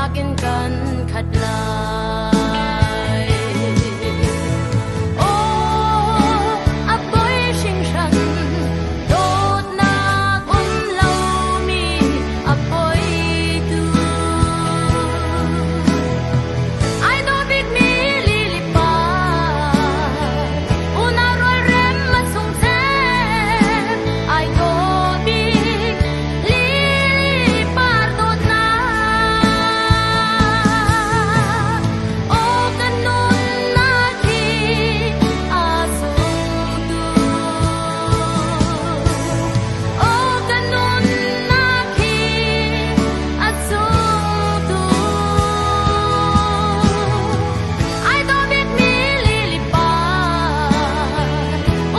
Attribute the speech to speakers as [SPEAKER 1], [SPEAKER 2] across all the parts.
[SPEAKER 1] Lawmhnak in kan khat lai. Aw, a poi hringhran, dawtnak um lomi a poi tu. Ai dawh bikmi lili par, unau rualrem a chung cem, ai dawh bik lili par dawtnak. Aw kan nunnak hi a sung tu. Aw kan nunnak hi a sung tu. Ai dawh bikmi lili par,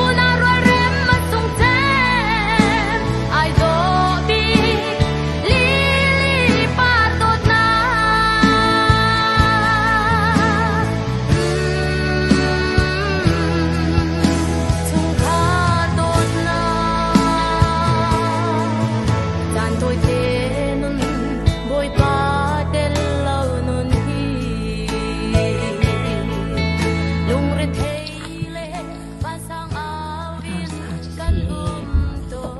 [SPEAKER 1] unau rualrem a sung cem, ai dawh bik lili par dawtnak. Chungkhar dawtnak. Caan tawite nun Bawipa tel lo nun hi lungrethei le vansang au in kan um tawn.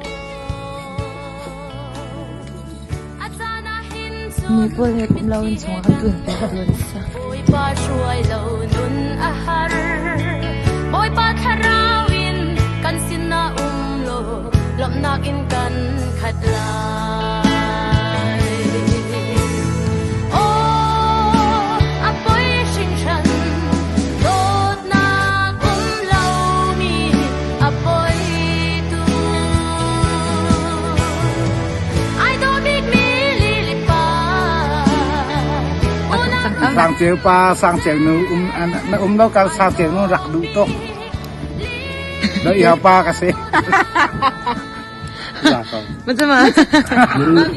[SPEAKER 1] A caan ah hin cun
[SPEAKER 2] Mi pawl he pum loin chungah kan ṭuan piak dun.
[SPEAKER 1] Bawipa hruai lo nun a har. Bawipa thlarau in kan sinah um law lawmhnak in kan khat lai. Aw, a poi hringhran, dawtnak um lomi a poi tu. Ai dawh bikmi lili par, unau
[SPEAKER 3] Sang Ceu pa, Sang Ceu nu um na um lo kar Sang Ceu nu rak duh tuk. Do iha pa ka si.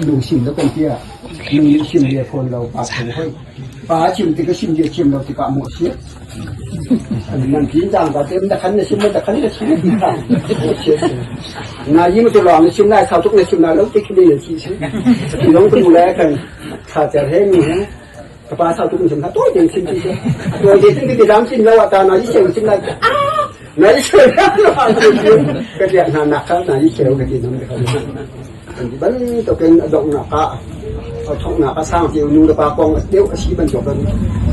[SPEAKER 4] Lung sim na kan tia nu nih sim bia fawn lo pa tho hoi pa chim tik a sim bia chim lo tikah mawh si nan tin cang ka tem na khan na sim na khan na sim ti kha na yim tu long na sim lai sau tuk na sim na lo ti khi le si si long tu le kan tha cher he mi he ka pa sau tuk na sim na to den sim ti to de sim ti dam sim lo ta na yi cheu sim lai na yi cheu ka tiak hna nak kha na yi cheu ka ti nam ka kan ti bantukin a donghnak ah a thawknak ah sang ceu nu le pa kong deuh a si bantukin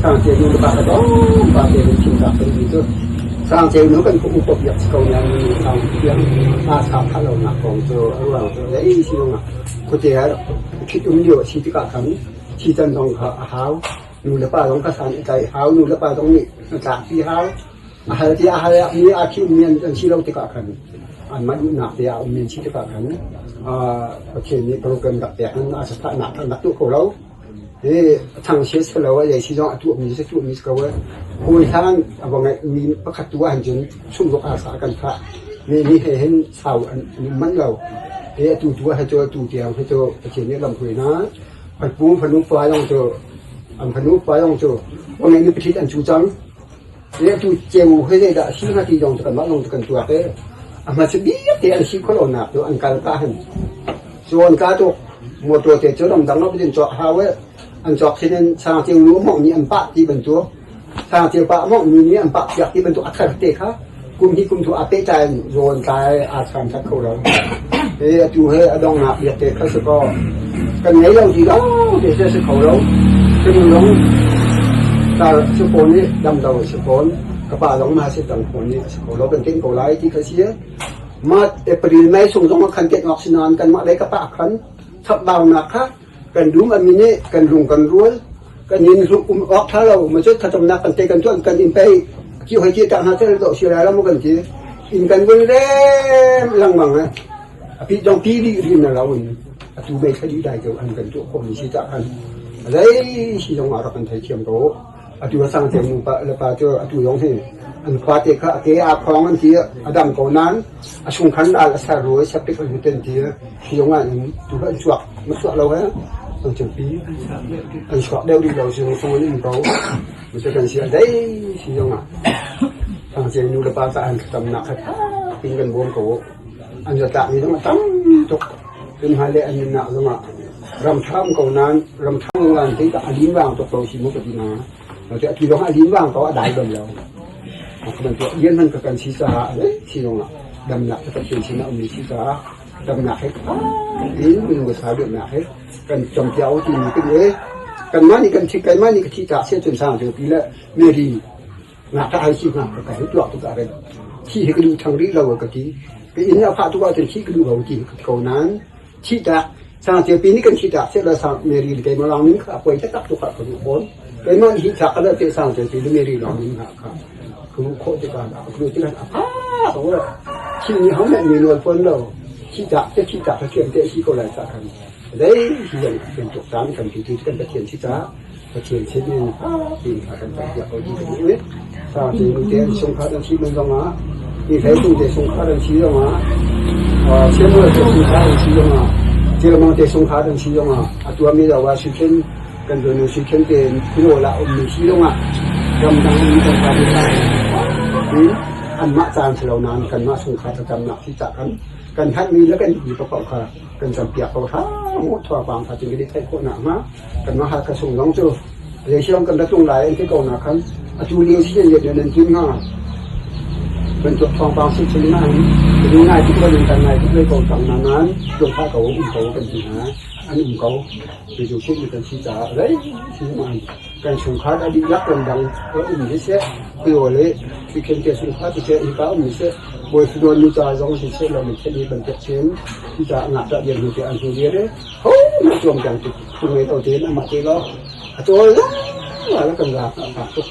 [SPEAKER 4] sang ceu nu le pa ka dong pa te kan chim tak kan ti cu sang ceu nu kan kum upa biak si ko niang sang tiang a sa pha lo nak kong cu a ruang cu zei si zong ah khuate ah ṭhit um lio a si tikah khan thi can zong kha a hau nu le pa zong kha san i tlai hau nu le pa zong nih tlak pi hau A hal ti a hal mi a thi ummi an si lo tikah khan anmah duhnak te ah ummi an si tikah khan Pathian nih program rak pek in a safahnak an rak tuah kho lo. Hi thangchiat si lo a zei si zong a tuahmi si tuahmi si ko e. Hawi hlan a va ngeihmi pakhat tu ahhin cun chungluk arsa a kan thah. Mi nih he hin sau an um manh lo. Hi atu tu ah hi cu atu tiang hi cu Pathian nih lam hruai hna. Fanu fanu fa zong cu an fanu fa zong cu va ngeihmi pathit an cu cang. Tu ceu he zeidah a si hnga ti zong cu kanmah zong cu kan tuak i a hmasa bik te an si khawh lonak cu an kal pah hin cawn ka tuk motor te cu ramdang lo in cawk hau i an cawk sin in sangceu nu a mawngh nih an pah ti bantuk sangceu pa a mawngh mi nih an pah piak ti bantuk a thar te kha kum hi kum thu aa pehtlai in zawn tlai aa san that kho lo hi atu he a donghnak biak te kha si kaw kan ngei lo ti lo te si kho lo cu lung tar si fawn i dam lo si fawn ka pa zong ma si dang fawn i a si kho lo kan tinh ko lai ti kha si ma April May sung zong ah khan ket ngok si nain kan mah lei ka pa khan chapbaunak kha kan dum a min i kan lung kan rual kan in um awk tha lo ma cu thlacamnak kan te kan tuan kan in pei ki hoi ki tak hna tel do si lai lo mu kan ti in kan vun rem lengmang eh a pi dong pi di rin na lo in atu mei thla di dai ko an kan tu khom ni si ta kan zei si zong ah rak kan thei thiam ko atu a sang te nu pa le pa cu atu zong hi an khua te kha a ke a khong an ti a dam ko nan a sung khan al a sar ru septic an ten ti hi zong ah in tu an chuak ma chuak lo he an chimpi an chuak deuh rih lo sung sung an in ko ma cu kan si a dei si zong ah sang ce nu le pa ca an tam nak kha pin kan bawm ko an zatlak mi zong a tam tuk tun hmai le an nunnak zong ah. Ram ṭha um ko nain ram ṭha um nain ti a lim vang tuk ko si mu ka ti na. Atu zong a lim vang ko a dai bal lo. Bantuk lian man ka kan si caah le si zongah damnak cu Pathian sinah um mi si caah damnak he in minung ka sa duhnak he kan campiao ti mi kan e kanmah nih kan thi keimah nih ka thi ta se cun sang pi le Mary ngakṭah ai si hnga ka kai tuak tuk ah ren thi hi ka duh thang rih lo ka ti ka inn a fah tuk ahcun thi ka duh ko ti ka ko nain thi tak sang pi nih kan thi tak se la sang Mary le keimah lawng ning kha poi taktak tuk ah ka duh fawn keimah nih hi thak ka te sang pi le Mary lawng ning ha kha ka duh khawh tikah ka duh tikah a pha ko thi ni hong mi nawl fawn lo thi tak te thi tak ka thiam te si ko lai sa kan dei hi yang kan tuk caan kan ti tu kan Pathian si ca Pathian sin in tiin kha kan cawnpiak ko ti ka duh i sa te nu te an chungkhar an si men zongah mi hlei tung te chungkhar an si zongah Samuel te chungkhar an si zongah Jeremiah te chungkhar an si zongah a tuahmi lo ah Sithen kan donu Sithen te Khuawl ah ummi si zongah ramdang ummi kan fa te anmah caan si lo nain kanmah chungkhar thlacamnak si cah kan kan hngalhmi le kan i paoh kha kan campiak ko hram thawngpang kha tin kan i theih khawh nakhnga kanmah Hakha chung zong cu zeisiang kan ra tlung lai an ti ko na khan atu lio si nan nan tim hnga bantuk thawngpang si chung nain nu ngai tuk lo kan ngai tuk ve ko cang na nain tlung ko um ko kan ti hna an um ko ti cu khit kan si caah rei si man kan chungkhar a dihlak ramdang um hi seh khuaw le sikhen te chungkhar ti seh hika um hi seh bawi fidon nu ca zong si seh lo mi khen hi bantuk chin hi ca ngakṭah lian hnu te an hnu viar ho na tuam tiang ti ngei to tein amah te lo a cawl la la kan ra ka tuk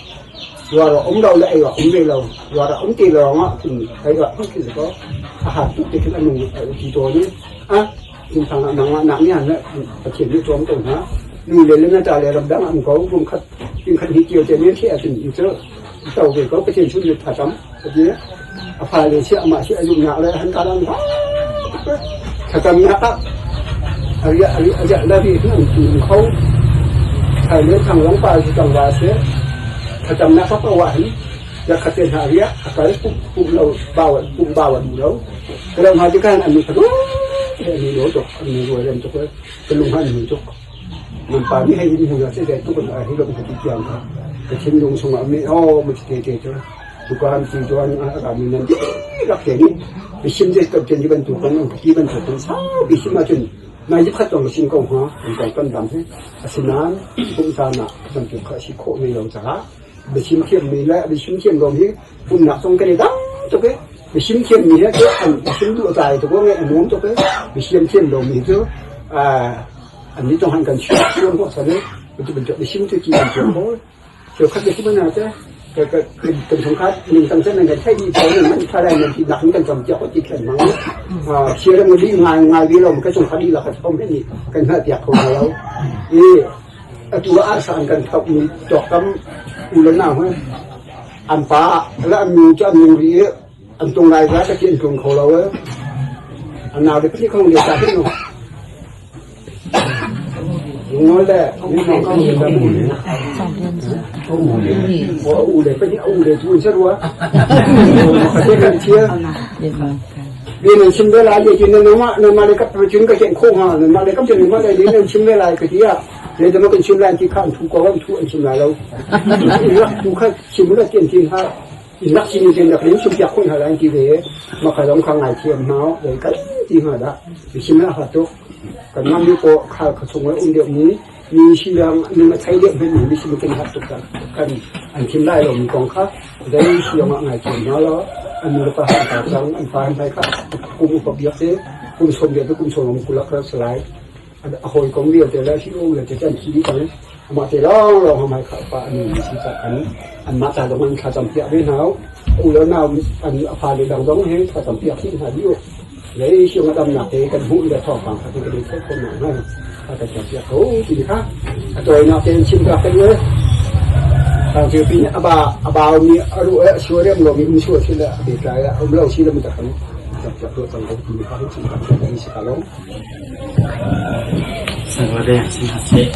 [SPEAKER 4] ruara um lo le ei wa um ve lo ruara um ti lawng ah khin ei wa khin ko a hat tuk te khin anung ti to ni a tin thang nang ma nak ni han le Pathian nih tuam ko hna nu le le na ta le ram dang am ko rum khat tin khat hi tio te men thi a tin chu to ve ko Pathian chu ni tha tam ti a fa le si ama si azum nak le han ka lang thlacam nak ah a riah la ri hin an tum kho thai le thang long pa si tang wa si thlacam nak pa wa hin ya khat te hna riah a kal pum pum lo bawa pum bawa du lo kalau ha ti kan an ni thadu he ni lo tok an ni ruai rem tok ka lung han ni tok nan pa ni hei ni hu ya se dai tuk an hi lo ka ti tiang ka ka thinlung chungah mi o mu te te te tukan ti tuan a mi nan rak te ni bisim je kan ten bantuk kan ti bantuk kan sau bisim ahcun nai khat tong sin ko ha kan kong kan dam he asinain pum caan ah bantuk kha si khawh mi lo caah bisim thiam mi le bisim thiam dom hi pumnak zong kan i dang tuk i bisim thiam mi he cu an bisim duh tlai tuk nge a nuam tuk i bisim thiam lo mi cu an ni tong han kan chuan ko sa le bantuk bisim tu ti kan tuan ko cheukhat le si mana te kan chungkhat ning tang chan nan kan thai di ko nan man tha lai nan ti nak kan chom tiak ko ti khen mang chia ram li ngai ngai vi lo ka chungkhat di la ka chom ni kan ha tiak ko lo i atu a san kan thok mi tok kam u le na ho an pa la an nu chu an nu ri an tung lai za ka ti an tung kho lo an nau le phi khong le ta hin no Bi nan chim ve lai ti nan mah nan mah le kap cun ka ken kho hnga nan mah le kap cun mah le nan chim ve lai ka ti ah le dama kan chim lai ti kha an thu ko an thu an chim lai lo rak tu kha chim la tian tin ha rak chim tin rak rin chim piak khon ha lai ti ve ma kha dong kha ngai thiam hna dei kai ti ha da chim la ha tuk kan mah mi ko kha kha chung um deuh mi mi si lang mi ma thai deuh men mi sim kan hat tuk kan an chim lai lo mi kong kha dei si yong ngai thiam hna lo an nu le pa han ta chang an pa han thai kha kum upa biak te kum som biak te kum som kulak ra salai a hawikom vialte le CEO vialte cu an thi dih cang. Amah te lawnglawng hamai kha pa an mi si ca kan anmah ca zong an thlacam piak ve hna u. U le nau an a fale dang zong he thlacam piak dih hna dih u. Lei siang a damnak te kan hmuh le thawngpang kha kan i theih khawh nak hnga a kan cam piak ko ti kha a tawinak tein chim ka kan le Thangcheu pin a ba a bau mi a ru a sua rem lo mi um sua si le a pe tlai a um lo si le mu ta kan cam piak to cang ko ti kha chim ka kan si ka lo.
[SPEAKER 5] Sangre si hna seh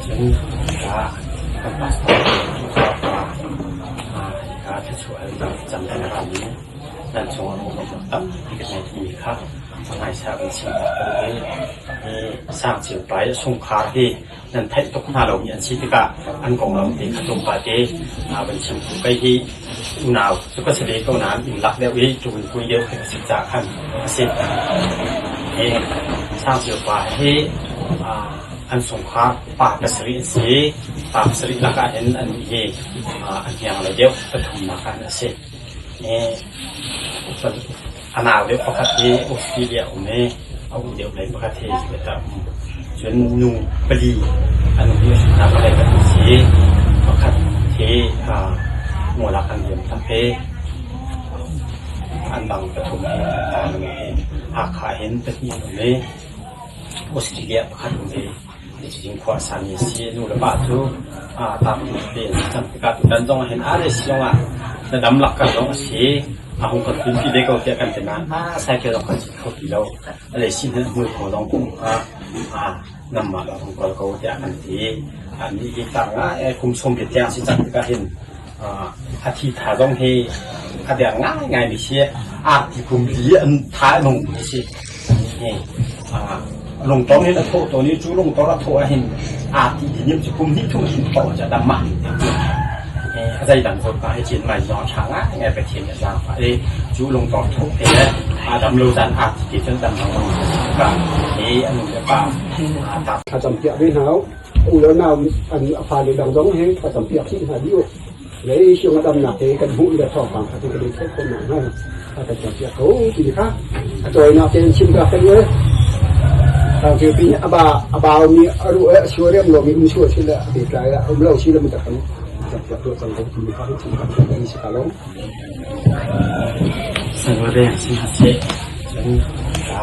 [SPEAKER 5] cun hika kan pastor pa hika thluachuah cam kan rami nan chungah lawmhnak tampi ka ngei timi kha. Hmaisa kan chim tak ko hi. Hi Sangceu pa i a chungkhar hi nan theih tuk hna lomi an si tikah an konglam te kha tlawmpal te van chim ku. Kei hi unau cu ka si ve ko nain inn lak deuh i ṭuan kui deuh khi ka si caah khan a si. Hi Sangceu pa hi an chungkhar pa pasarih an si. Pa pasarih lakah hin annih hi a hniang lei deuh pathumnak ah a si. A nau deuh pakhat hi Australia a um i a u deuh lei pakhat hi Sweater a um. Cun nu pali an um i hna palei kan si. Pakhat hi ngawlak an liam tak i an dang pathum hi an tang i Hakha hin pahnih an um i Australia pakhat um i Nicizing khua a sami a si. Nu le pa cu tartu te an si cang tikah tutan zong ah hin RSC zong ah na dam lak kar zong a si. A hung kan tlunpi ve ko tiah kan ti nain a cycle zong kan cit kho ti lo. A lei si hmanh hmui kho zong kum nangmah lo hung kal ko tiah kan ti. Ni hi tar ngai kum sawm riat tiang si cang tikah hin a thi tha zong hi a der ngaingai mi si. Arti kum li an tha nung mi si. Lungtong in a thawh tawn i cu lungtor a thawh ahhin aa ti ding cu kum hnih thum hin thawh cu a dam mah a zeidang zawtnak hi cin mai zong a ṭha ngaingai Pathian nih a zaangfah i cu lungtor thawh he a dam lo caan aa ti ti cun dam lengmang ka hi a nu le pa aa tap.
[SPEAKER 4] Thlacam piak ve hna u le nau an a fale dang zong he thlacam piak chih hna dih u. Lei siang a damnak te kan hmuh le thawngpang kha kan i theih khawh nakhnga a kan cawnpiak ko ti kha a tawinak tein chim ka kan i Thangthilpi nih a ba a baumi a ruh a suarem lomi um sual si le a pehtlai a um lo si le mun kan cawnpiak tuah cang ko ti kha chim ka kan si ka lo.
[SPEAKER 5] Sangre si ha se cun ka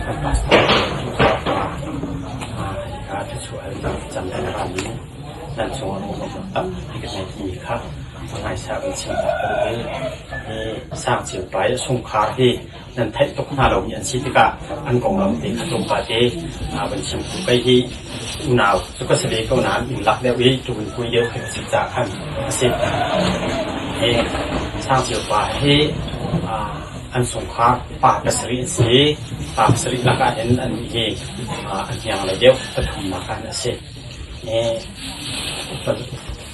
[SPEAKER 5] kan pastor ka thuchuah cam kan rami Nan chungah lawmhnak tampi ka ngei timi kha hmaisa kan chim ta ko i hi Sangceu pa i a chungkhar hi nan theih tuk hna lomi an si tikah an konglam te kha tlawmpal te van chim ku. Kei hi unau cu ka si ve ko nain inn lak deuh i ṭuan kui deuh khi ka si caah khan a si. Hi Sangceu pa hi an chungkhar pa pasarih an si. Pa pasarih lakah hin annih hi a hniang lei deuh pathumnak ah a si.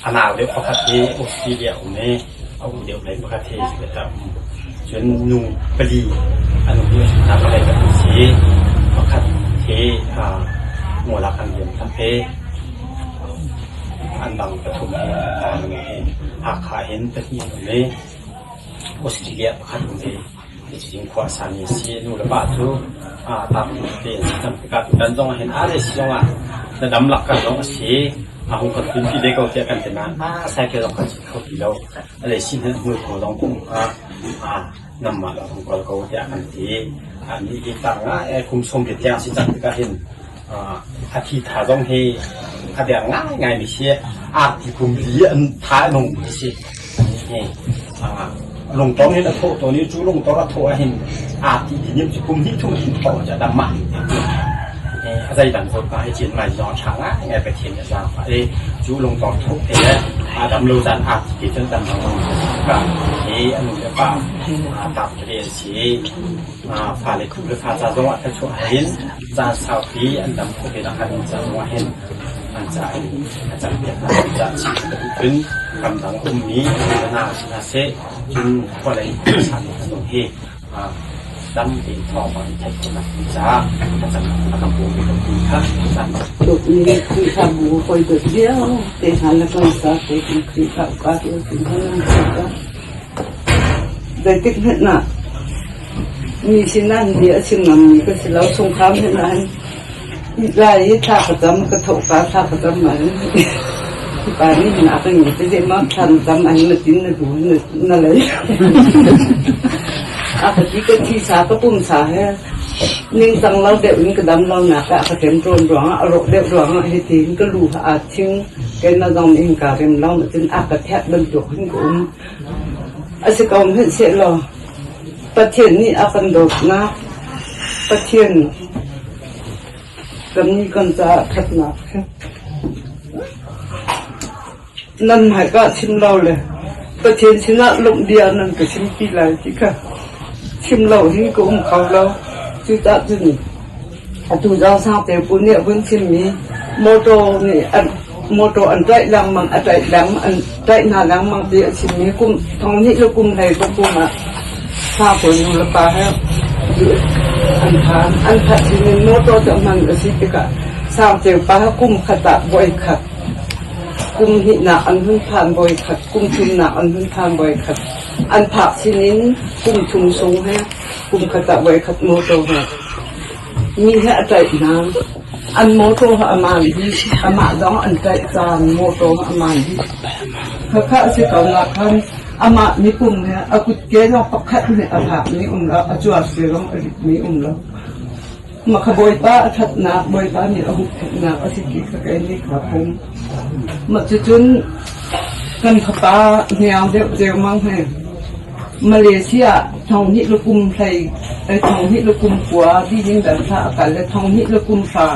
[SPEAKER 5] A nau deuh pakhat hi Australia a um i a u deuh lei pakhat hi Sweater a um. Cun nu pali an um i hna palei kan si. Pakhat hi ngawlak an liam tak i an dang pathum hi an tang i Hakha hin pahnih an um i Australia pakhat um i Nicizing khua a sami a si. Nu le pa cu tartu te an si cang tikah tutan zong ah hin RSC zong ah na dam lak kar zong a si. A hung kan tlunpi ve ko tiah kan ti nain a cycle zong kan cit kho ti lo. A lei si hmanh hmui kho zong kum nangmah lo hung kal ko tiah kan ti. Ni hi tar ngai kum 40 tiang si cang tikah hin a thi tha zong hi a der ngaingai mi si. Arti kum li an tha nung mi si. Lungtong in a thawh tawn i cu lungtor a thawh ahhin aa ti ding cu kum hnih thum hin thawh cu a dam mah a zeidang zawtnak hi cin mai zong a ṭha ngaingai Pathian nih a zaangfah i cu lungtor thawh he a dam lo caan aa ti ti cun dam lengmang ka hi a nu le pa aa tap tete an si i fale tu le fa ca zong ah thluachuah hin caan saupi an dam khawh ve nakhnga ding ca zong ah hin an ca in a campiak hna an ca chim ka duh cun ramdang ummi le nau si hna seh cun khualei sami zong hi dam tein thawngpang in theih khawhnak ding caah a cam a kan bawm ve ko ti kha caan
[SPEAKER 6] Dawtmi Khrihfabu hawi dawt vialte hna le kan te kan Khrihfa upa vialte hna nan si Zeitik hmanh ah mi sinah bia a chim ngammi ka si lo. Chungkhar hmanh ah hin lai i thla ka cam, ka thohka thla ka cam ahhin pa nih hin a ka ngi te zeimah thla na cam ahhin na tin na du na lei. A ka ti ka thisa ka pumsa he ningcang lo deuh in ka dam lonak ah ka ṭemṭawn ruangah a rawh deuh ruangah hiti hin ka lu aa thing. Keimah zong nih hin kaa rem lo cun a ka thek bantuk hin ka um. A si ko hmanhsehlaw Pathian nih a kan dawtnak, Pathian kannih kan caah ṭhatnak he nan hmaika chim lo le Pathian sinah lawmh bia nan ka chimpi lai ti kha chim lo hin ka um kho lo. Cucaah cun atu zong Sangte pu nih a vun chimmi motor nih an motor an tlaih lengmang a tlaih leng an tlaih hna lengmang ti a chimmi kum thong hnih le kum hlei ka kum ah Sangte nu le pa he an phan. An phanh sinin motor cu a hman a si tikah Sangte pa he kum khat ah voi khat kum hnihnak an hun phan voi khat kum thumnak an hun phan voi khat an phak sinin kum thum sung he kum khat ah voi khat motor he mi he a tlaih hna. An motor he a maan dih. Amah zong an tlaih caan motor he a maan dih. Khakha a si ko nak khan amah mikum he a kutke zong pakhat nih a phak mi um lo, a cuar se zong a rit mi um lo. Mah kha Bawipa a ṭhatnak, Bawipa nih a huhphenhnak a si ti kha kei nih kaa pum. Mah cucun kan fapa hniang deuh ceumang he Malaysia thong hnih le kum hlei thong hnih le kum kua dihning dal thla a kal le thong hnih le kum hra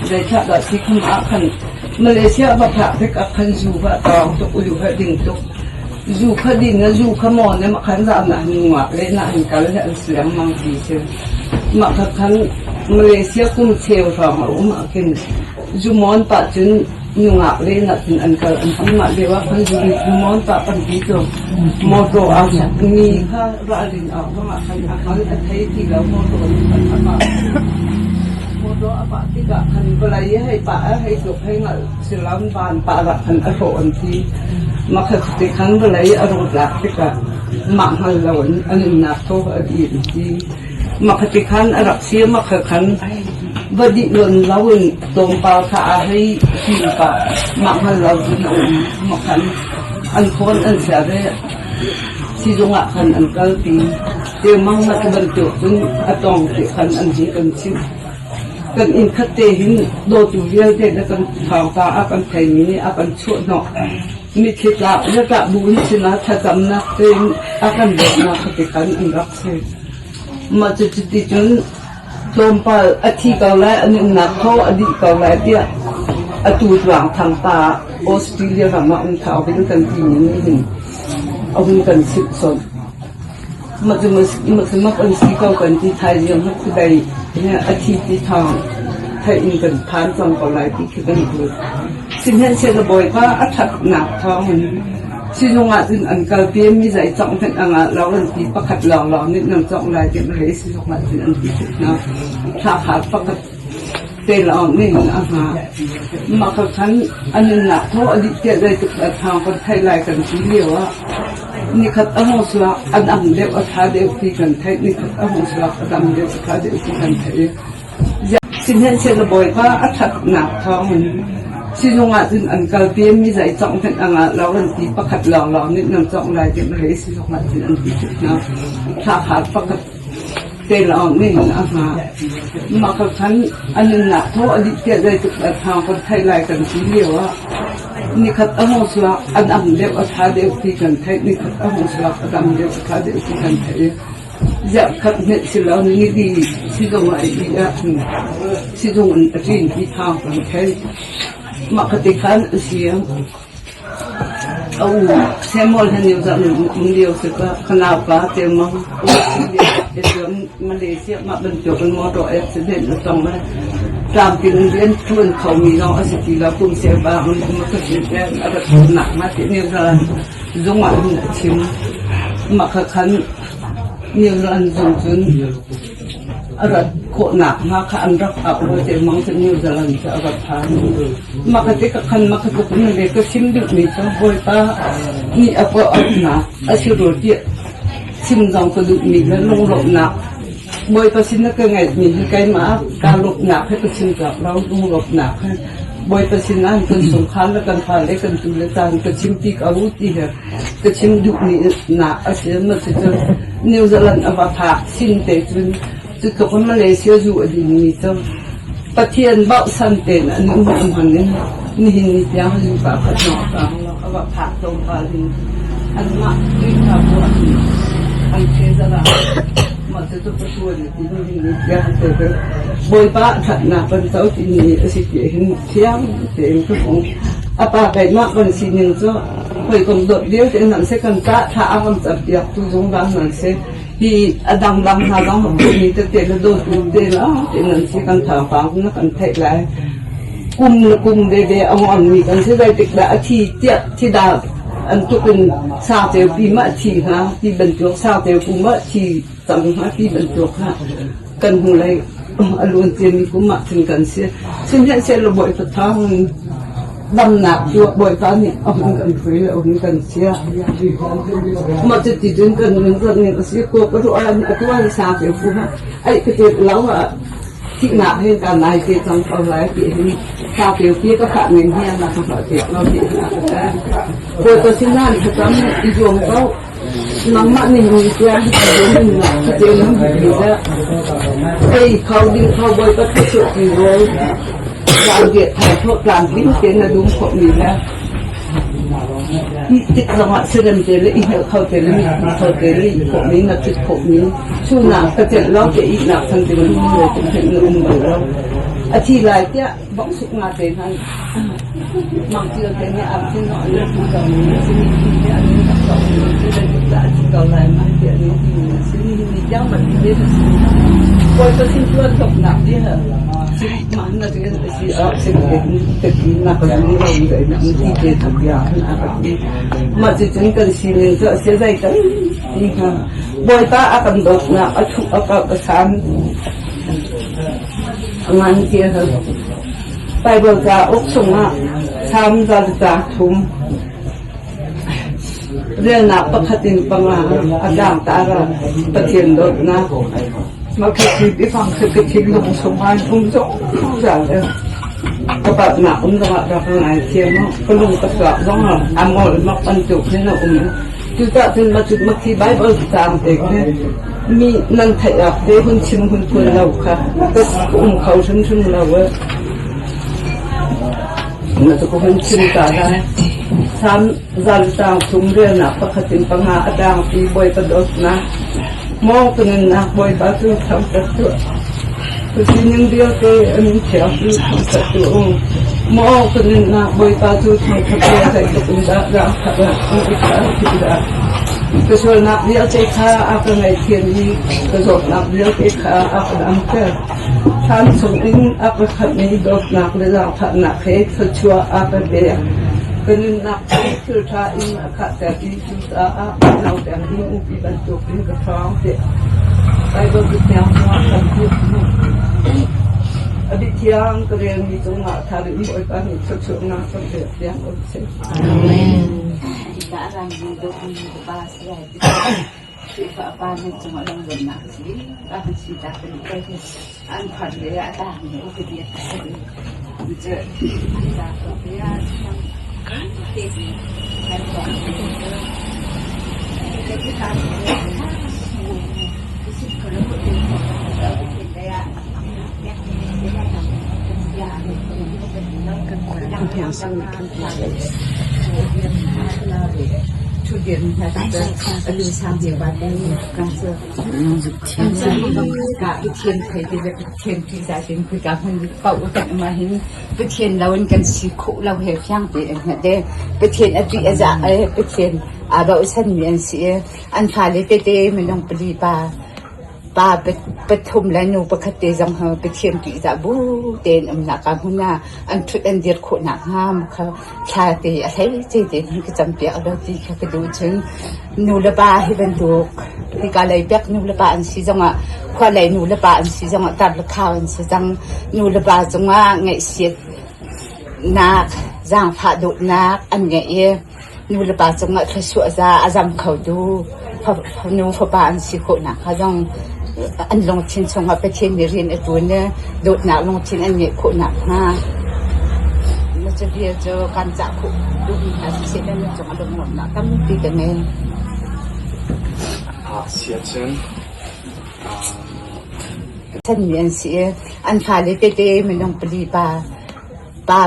[SPEAKER 6] zeithlah dah si kham ah khan Malaysia va phak tik ah khan zu va tawng tuk u ha ding tuk zu kha din na zu kha maw ne ma khan za na nungak le na han kal le an si lengmang ti si. Mah kha khan Malaysia kum cheu hrawng a um ah khin zumawn pah cun nungak len ah cun an kal an ti. Mah lio ah khan zumawn pah tampi cu motor aa mi kha ralrin awk zongah khan a kal a thei ti lo motor nih khan a pah. Motor a pah tikah khan vawlei hei pah a hei tluk hei ngalh silam van pah ah khan a hrawh an ti. Mah kha ti khan vawlei a rawt lak tikah mah hngal lo in a nunnak thaw a dih an ti. Mah kha ti khan a rak si mah kha khan va dih lon lo in tlawmpal kha aa hei him pah mah hngal lo cun a um. Mah khan an khawn an chia ve. Sizung ah khan an kalpi. Teumang na ti bantuk cun a tong ti khan an hung kan chimh. Kan inn khat te hin dawtu vialte le kan thawngpang a kan theimi nih a kan chuahhnawh. Mitthli tlak le ṭah bu in sinah thlacamnak tein a kan dawtnak kha ti khan an rak si. Mah cu cuti cun tlawmpal a thi ko lai, a nunnak thaw a dih ko lai tiah atu tluang thang pa Australia ram ah um thau ding kan timi nih hin a hun kan chimh sawm. Mah cu mak an si ko kan ti thaizing hi khuadei a thi ti thawng theih in kan phan cang ko lai ti khi kan ruat. Sihmanhsehlaw Bawipa a ṭhatnak thawng in sizung ah cun an kalpi mi zei cawngh hmanh a ngah lo an ti pakhat lawnglawng nih nan cawngh lai ti malay sizung ah cun an ti tuk hna. Thlakhat pakhat te lawng nih hin a hma. Mah kha khan a nunnak thaw a dih tiah zeitluk dah thawng kan theih lai kan ti lio ah Nikhat a hung chuak, a dam deuh, a ṭha deuh ti kan theih. Nikhat a hung chuak, a dam deuh, a ṭha deuh ti kan theih. Sihmanhsehlaw Bawipa a ṭhatnak thawngin sizung ah cun an kalpi mi zei cawngh hmanh a ngah lo an ti. Pakhat lawnglawng nih nan cawngh lai ti malay sizung ah cun an ti tuk hna. Thlakhat pakhat te lawng nih hin a hma. Mah kha khan a nunnak thaw a dih tiah zeitluk dah thawng kan theih lai kan ti lio ah Nikhat a hung chuak, a dam deuh, a ṭha deuh ti kan theih. Nikhat a hung chuak, a dam deuh, a ṭha deuh ti kan theih. Ziah khat hmet si lo nili sizung ah i ah sizung in a ṭin ti thawng kan theih. Mah ka ti khan a si. A u Samuel han yu zah um lio si ka ka naupa te mang Malaysia mah bantuk in motor accident a tong i tlamtling rian ṭuan khomi zong a si ti lo. Kum cheu bang in um a ka si a rat khawhnak hnga ti New Zealand zung ah hin a chim. Mah kha khan New Zealand zung cun a rat khawhnak hnga kha an rak auh rua te mang cu New Zealand cu a rat phan. Mah kha ti ka khan mah kha tluk in le ka chim duhmi cu Bawipa nih a ka auhnak a si rua tiah chim zong ka duhmi le lunglawmhnak Bawipa sin na ka ngeihmi hi keimah kaa lawmhnak he ka chim cak lo lunglawmhnak he Bawipa sin ah kan chungkhar le kan fale kan tu le caan ka chim ti ko ti he ka chim duhmi nak a si ma si cun New Zealand a va phak sin te cun cu tluk in Malaysia zu a dinmi cu Pathian bauhsan tein an um hman in nihin ni tiang zu pa khat no a kang lo a va phak tlawmpal in anmah Khrihfabu ah hin an ṭhe-zara mah cucu Pathian a ti nihin ni tiang te cu Bawipa ṭhatnak kan co timi a si ti hin thiang tein ka hung. A pa keimah kan sining cu hawikom dawt vialte nan si kan cah thla a kan campiak tu zungzal nan si. Hi a dangdang hna zong mi tete le dawtu te lawng te nan si kan thawngpang na kan theih lai. Kum le kum veve a ngonmi kan si zeitik dah a thi tiah thi dah an tuk in sangceu pi ma thi hnga ti bantuk sangceu pu ma thi cang hnga ti bantuk ha kan hnu lei a luan ciami kum ah cun kan si. Sihmanhsehlaw Bawipa thawng damnak cu Bawipa nih a hun kan hruai le a hun kan chiah. Mah cuti cun kan nun zat ning a si ko ka ruah ah atu ah sangceu pu ha ai ka tet lo ah thihnak hin ka nai te cang ko lai ti hin sangceu pi ka khah ning hi na ka hngalh piak lo ti hin a ka ti. Bawipa sinah thlacam i zuam ko. Nangmah ning in tiang hi na te nan hi dah. Ei kho ding kho Bawipa thluachuah ti rawl tlang ge thai tho tlang ding te na dum khawh mi le hi tik zongah serem te le i hngalh kho te le mi kho te le i khawh mi na thit khawh mi chu na ka celh lo te i nak san ding le te thenh na um bal lo a thi lai tiah bong suk nga te hnan mang cio te nih am sin no an tu ko mi si mi thi te an tak ko mi si le tuk da thi ko lai ma ti an ti mi si ni ni tiang man ti te si koi pa sin tuan tok nak di ha si ma na ti si a si te te ki na ka ni lo ni na ti te thak ya na ka ti ma chi cun kan si ning cu a si zai kan ti ha bawipa a kan dawt nak a thu a ka ka san Ngan ti a hal. Baibal cauk chungah Salm 103 relnak pakhat in panga a tlangtar ah Pathian dawtnak mah khi biafang khi ka thinlung chungah an um zungzal i ka palhnak um zongah rak ka ngaithiam u. Ka lung ka suak zongah a ngol mak bantuk hin a um. Cucaah cun mah khi Baibal caang te khi mi nan theih awk te hun chim hun phun lo kha ka um kho hrimhrim lo e. Na cu ka hun chim ta lai. Salm zal caang thum relnak pakhat in panga a tlangpi Bawipa dawtnak maw ka nunnak Bawipa cu thangṭhat tuah. Ka sining vialte an thiang cu thangṭhat tuah u. Maw ka nunnak Bawipa cu thangṭhat tuah zeitluk in dah zaangfah an i thah dah. Ka sualnak vialte kha a ka ngaihthiam i ka zawtnak vialte kha a ka damter. Thlan chungin a ka khamh i dawtnak le zaangfahnak he thluachuah a ka pek. Ka nunnak cu thil ṭha in a khahter i cucaah no peng in upi bantukin ka ṭhawng tiah Baibal Cathiang chungah kan hmuh. A biathiang ka relmi cungah thar in Bawipa nih thluachuahnak kan pek tiang um seh.
[SPEAKER 2] Amen.
[SPEAKER 7] Pathian lo in kan si khawh lo he fiang tein hngalh i Pathian a ṭih a zah i Pathian aa bochanmi an si i an fale tete minung pali pa pa pathum le nu pakhat te zong hi Pathian ṭihzah bu tein umnak ah hmun ah an ṭhut an dir khawh nakhnga kha thla te a hleice tein hin ka campiak lo ti kha ka duh. Cun nu le pa hi bantuk hika lei pek nu le pa an si zongah khua lei nu le pa an si zongah tar le khau an si cang. Nu le pa cungah ngaihchiat nak zaangfah dawtnak an ngeih i nu le pa cungah thluachuah za a zam khotu nu fapa an si khawh nakhnga zong an lungthin chungah Pathian nih rian a ṭuan i dawtnak lungthin an ngeih khawh nakhnga na cabia cu kan cah khawh duhmi hna siseh nan cungah lunglawmhnak tampi ka ngei.
[SPEAKER 8] Siacun
[SPEAKER 7] Chanmi an si i an fale tete minung pali pa Pa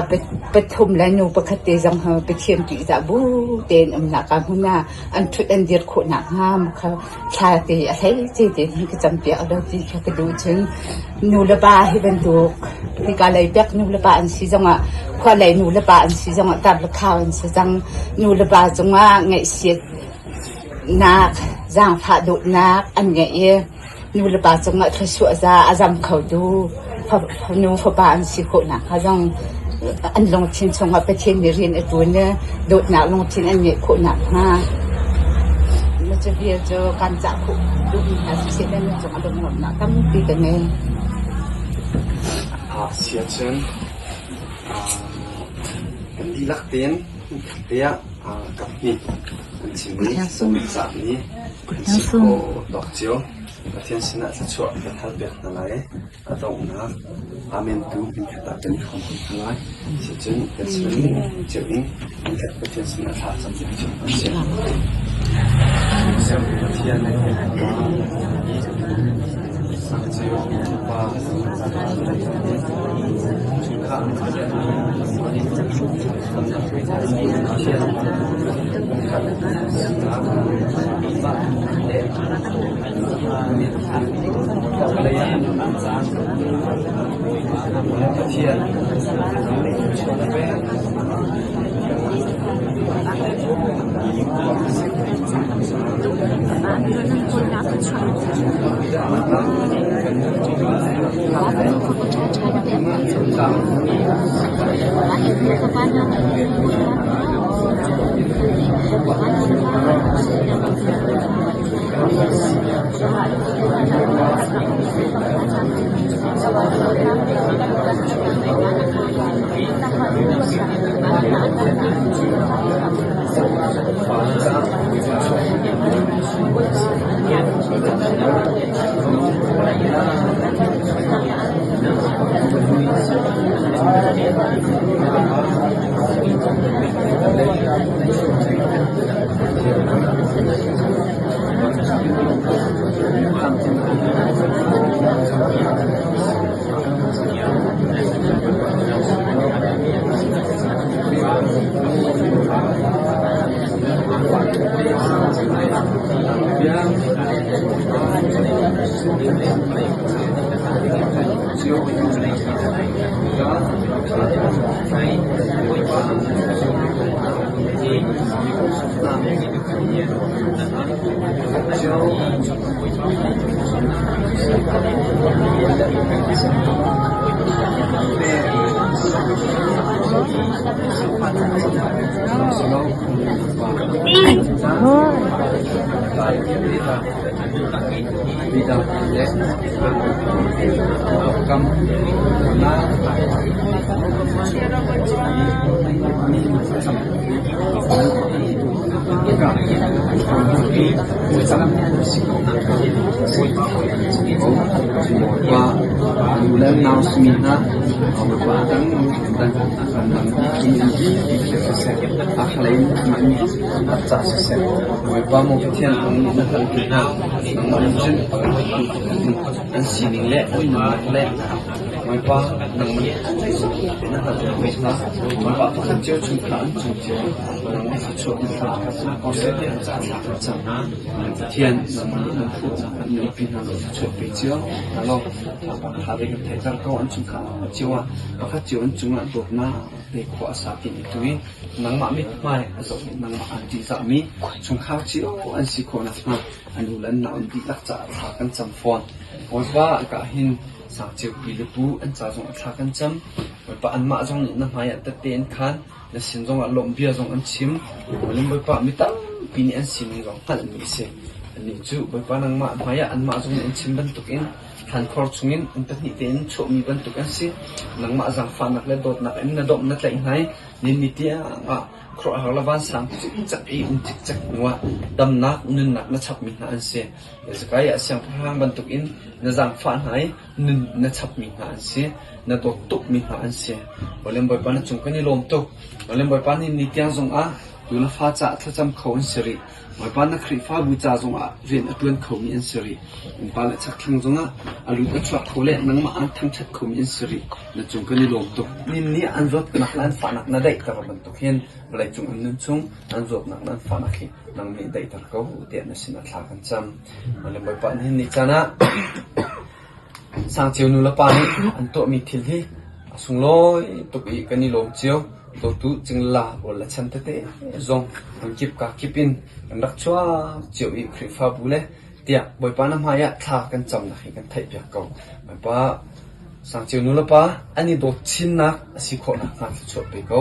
[SPEAKER 7] pathum le nu pakhat te zong hi Pathian ṭihzah bu tein umnak ah hmun ah an ṭhut an dir khawh nakhnga kha thla te a hleice tein hin ka campiak lo ti kha ka duh. Cun nu le pa hi bantuk hika lei pek nu le pa an si zongah khua lei nu le pa an si zongah tar le khau an si cang. Nu le pa cungah ngaihchiat. Dawtnak, zaangfah dawtnak an ngeih i nulepa cungah thluachuah za a zam khotu nu fapa an si khawh nakhnga zong an lungthin chungah Pathian nih rian a ṭuan i dawtnak lungthin an ngeih khawh nakhnga na cabia cu kan cah khawh duhmi hna siseh nan cungah lunglawmhnak tampi ka ngei.
[SPEAKER 8] Siacun kan dihlak tein tiah kaphnih an chimmi cahmi an si khawh tawk cio. Pathian sinah thluachuah kan hal piak hna lai i a donghnak Amen tu hmunkhat ah kan i hrawm hna lai. Cucun kan sin cio in hmunkhat Pathian sinah thla cam ding cio hna sih. Pathian Sangceu Pa An sining le an nunnak le Bawipa nangmah nih na hngalhter hna. Bawipa pakhat cio chungkhar an cung cio nangmah thluachuah na hla ko seh tiah an caah thla kan cam. Pathian nangmah nih nan hmuh an nunpi hna law thluachuah pe cio hna law thawngpang ṭha te kan theihter ko an chungkhar cio ah pakhat cio an cungah dawtnak te khua a sa ti tu i nangmah mithmai a zoh i nangmah aan ṭihzahmi chungkhar cio an si khawh nakhnga an u le an nau an dihlak caah thla kan cam fawn. Bawipa ka hin sangceu pi le pu an ca zong ah thla kan cam. Bawipa anmah zong nih na hmai ah tette an khaan, na sin zong ah lawmh bia zong an chim. Bawipa mi tampi nih an sining zong hngalhmi a si. Annih cu Bawipa nangmah hmai ah anmah zong nih an chim bantukin thlankhor chungin an pahnih tein chuahmi bantuk an si. Nangmah zaangfahnak le dawtnak in na dawmh na tlaih hna i ni tiang ah khuaruahhar le vansang cikcek i um cikcek hnuah damnak nunnak na chapmi hna an si. Hezekiah siangpahrang bantukin na zaangfah hna i nun na chapmi hna an si. Na dawt tukmi hna an si. Awlem Bawipa na cung kan i lawm tuk. Awlem Bawipa nih ni tiang zongah tu na fa caah thlacam kho an si rih. Bawipa na Khrihfabu ca zongah rian a ṭuan khomi an si rih. Innpa le chakthlang zongah a lut a chuak kho le nangmah aan thangṭhat khomi an si rih. Na cung kan i lawm tuk. Min nih an zawtnak le an fahnak na daihter bantuk hin vawleicung an nun chung an zawtnak le an fahnak hi nang nih daihter ko tiah na sinah thla kan cam. Male Bawipa nihin ni caan ah sangceu nu le pa nih an tuahmi thil hi a sunglawi tuk i kan i lawm cio. Dawtu cingla pawl le chan tete zong hmunkip kakip in kan rak chuak cio i Khrihfabu le tiah Bawipa na hmai ah thla kan camnak hi kan theihpiak ko. Bawipa sangceu nulepa an i dawt chinnak a si khawh nakhnga thluachuah pe ko.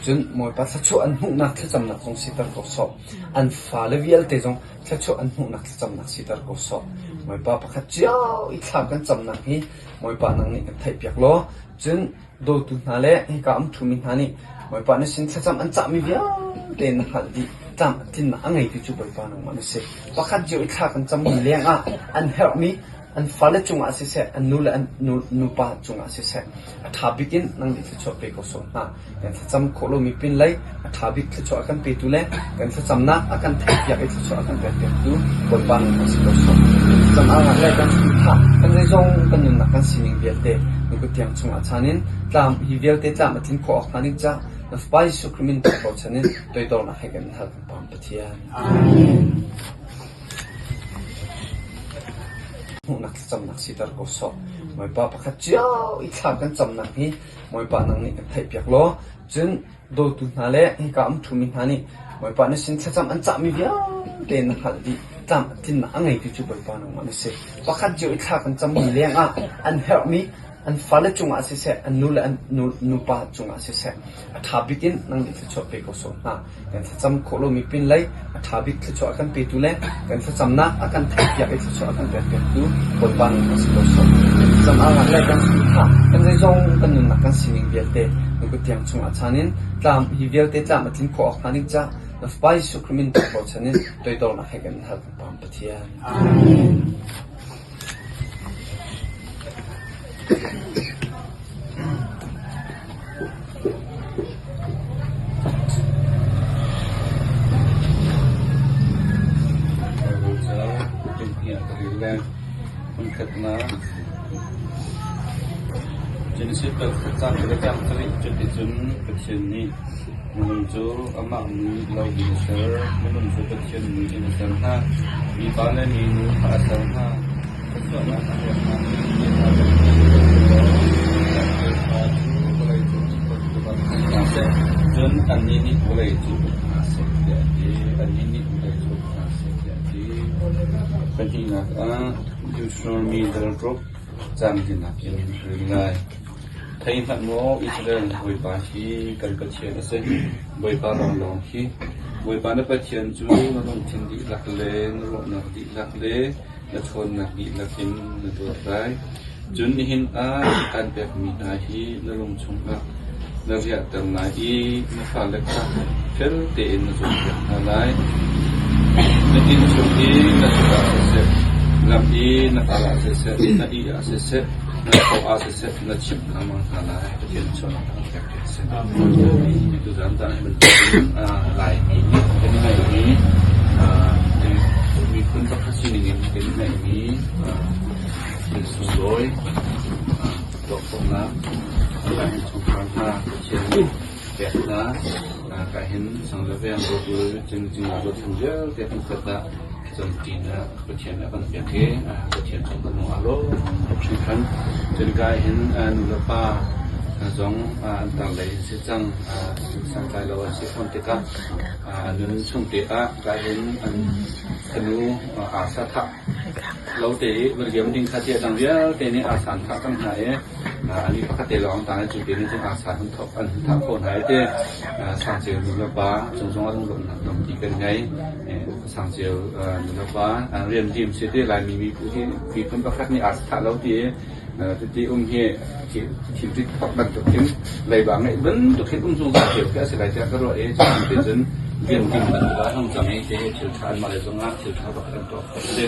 [SPEAKER 8] Cun Bawipa thluachuah an hmuhnak thlacamnak zong siter ko sawh. An fale vialte zong thluachuah an hmuhnak thlacamnak siter ko sawh. Bawipa pakhat cio i thla kan camnak hi Bawipa nang nih kan theihpiak law cun dawtu hna le hika um ṭhumi hna nih Bawipa na sin thlacam an cahmi vialte na hngalh dih. Tlam a tlinnak a ngeitu cu Bawipa nangmah na si. Pakhat cio i thla kan cammi lengah an herhmi an fale cungah siseh, an nu le an nupa cungah siseh, a ṭha bik in nang nih thluachuah pe ko sawh hna. Kan thlacam khawh lomi pin lei a ṭha bik thluachuah a kan petu le kan thlacamnak a kan theihpiak i thluachuah a kan pekpiaktu Bawipa nangmah si ko sawh. Thlacam alnak le kan saduhthah, kan zeizong kan nunnak kan sining vialte na kut tiang chungah chan in tlam hi vialte tlam a tlin khawh awk hnga ding ca na Fapa Jesuh Khrih min bochan in toidornak he kan in hal kan Pam Pathian. Hmuhnak thlacamnak siter ko sawh. Bawipa pakhat cio i thla kan camnak hi Bawipa nang nih kan theihpiak law cun dawtu hna le hika um ṭhumi hna nih Bawipa na sin thlacam an cahmi vialte na hngalh dih. Tlam a tlinnak a ngeitu cu Bawipa nangmah na si. Pakhat cio i thla kan cammi lengah an herhmi an fale cungah siseh, an nu le an nupa cungah siseh, a ṭha bik in nang nih thluachuah pe ko sawh hna. Kan thlacam khawh lomi pin lei a ṭha bik thluachuah a kan petu le kan thlacamnak a kan theihpiak i thluachuah a kan pekpiaktu Bawipa nangmah si ko sawh. Thlacam alnak le kan saduhthah, kan zeizong kan nunnak kan sining vialte na kut tiang chungah chan in tlam hi vialte tlam a tlin khawh awk hnga ding ca na Fapa Jesuh Khrih min bochan in toidornak he kan in hal kan Pam Pathian. Amen.
[SPEAKER 9] Genesis khat cang le cang sarih cuticun Pathian nih minung cu amah mui lo in a ser. Minung cu Pathian mui in a ser hna. Mipa le minu kha a ser hna. Thluachuahnak a pek hna i mi hna tampi an si law thil ṭha cu vawlei cung khuaruah ah hmang hna seh. Cun annih nih vawlei cu uk hna seh tiah a ti. Annih nih vawlei cu uk hna seh tiah a ti. Pahnihnak ah Deuteronomy dal ruk caan linak in rel lai. Thei hmanh maw Israel Bawipa hi kan Pathian a si. Bawipa lawnglawng hi. Bawipa na Pathian cu na lungthin dihlak le na ruahnak dihlak le na ṭhawnnak dihlak in na dawt lai. Cun nihin ah kaan pekmi hna hi na lung chungah na riahter lai i na fale kha fel tein na cawnpiak hna lai. Na inn chung i na ṭhut ah siseh, lam i na kal ah siseh, na ih ah siseh, na thawh ah siseh, na chimh lengmang hna lai. Pathian chuahnak kan pek piak seh. Tuzaan caan hi bantukin Laimi nih kan i ngeihmi miphun pakhat sining in kan i ngeihmi thil sunglawi tuah khawhnak Lai chungkhar hna Pathian nih pek hna. Ka hin sangleveng rawtul cingcing rawtul vialte kan khat ah Camṭinak Pathian a kan pek i Pathian cu kan nung aa lawm tuk hringhran. Cun ka hin nu le pa zong an tar lei an si cang. Santlai lo an si fawn tikah nun chung te ah ka hin an fanu aa thah lo te i va liam ding kha tia dang vialte nih aa san thah cang hna i ani pakhat te lawng tang i cu te nih cun aa san an thah khawh hna i te sangceu nu le pa cung zong ah lunglawmhnak tampi kan ngei. Sangceu nulepa rian lim si ti Laimi miphun pakhat nih aa thah lo ti titi um hi thilrit thok bantuk hin leiba ngeih bantuk hin um zungzal cio khi a si lai tiah ka ruah i cu te cun rian lim bantuk ah hong cang i te thil ṭha anmah le zongah thil ṭha bakhat an tuah khawh si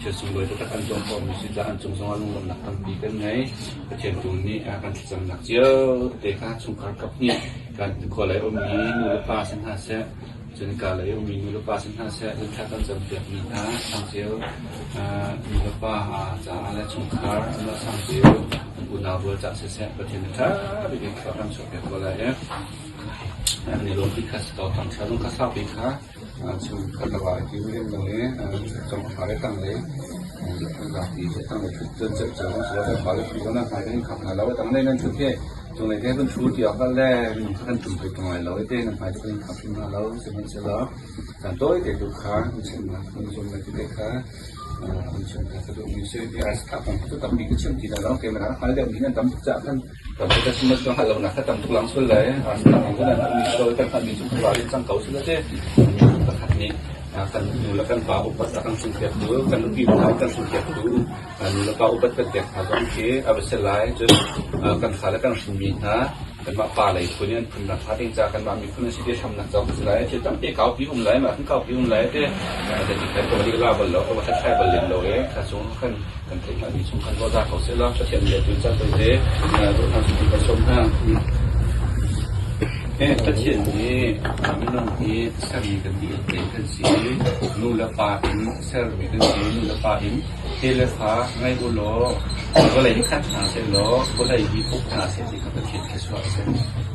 [SPEAKER 9] thil sunglawi taktak an tuah khawh mi si caah an cung zongah lunglawmhnak tampi kan ngei. Pathian tu nih kan thlacamnak cio te kha chungkhar kap nih kan khua lei ummi nu le pa si hna seh Cun ka lei ummi nu le pa si hna seh, thla kan campiakmi hna sangceu nu le pa caah le chungkhar anmah sangceu an unau rual cah siseh Pathian nih ṭha bik in thlua kan chuahpiak ko lai i an i lawm ti kha si ko. Thangṭha zong kha saupi kha chung khat le va i tim lem lo i cong a fa le tang le zapi tang le ṭhut cun ceuh ceu zong si lo kan fa le ṭhu zong nan hmai kan in khap hna lo tang le nan ṭhut hi. Cunglei te kan thu ti awk le minung kha kan ṭum hoi ṭung lai lo i te nan hmai cu kan in khap hrim hna lo. Sihmanhsehlaw caan tawi te tu kha an chimnak an zum lai ti te kha an chim kha ka duhmi si. Hi ai thah kong cu tampi ka chim ti lai lo. Keimah nak hngal deuhmi nan tam tuk caah khan tampi ka chim cu hngalh lonak kha tam tuk lang sul lai. Ai thah kong cu nan hngalhmi si lo i kan hngalhmi cu kan ral in cang ko si la ti. Pakhat nih kan nu le kan pa upat a kan hringpiaktu, kan nupi unau kan hringpiaktu nu le pa upat kan pek hna zong khi a va si lai. Cun kan fale kan hrinmi hna kanmah pa lei phun i an phunnak hnga ding caah kanmah miphun an si ti hramnak zong a si lai. Thil tampi kaupi um lai, mah kan kaupi um lai te ti khan ka va lihla bal lo, ka va hlathlai bal lem lo i kha chung khan kan theih hngalhmi chung khan ruah za ko seh law Pathian bia tu caan toite ruah hna kan sawm hna. Pathian nih minung hi sermi kan dihlak te kan si i nu le pa in sermi kan si. Nu le pa in te le fa ngei u law vawlei hi khat hna seh law vawlei hi uk hna seh ti kha Pathian thluachuah a si.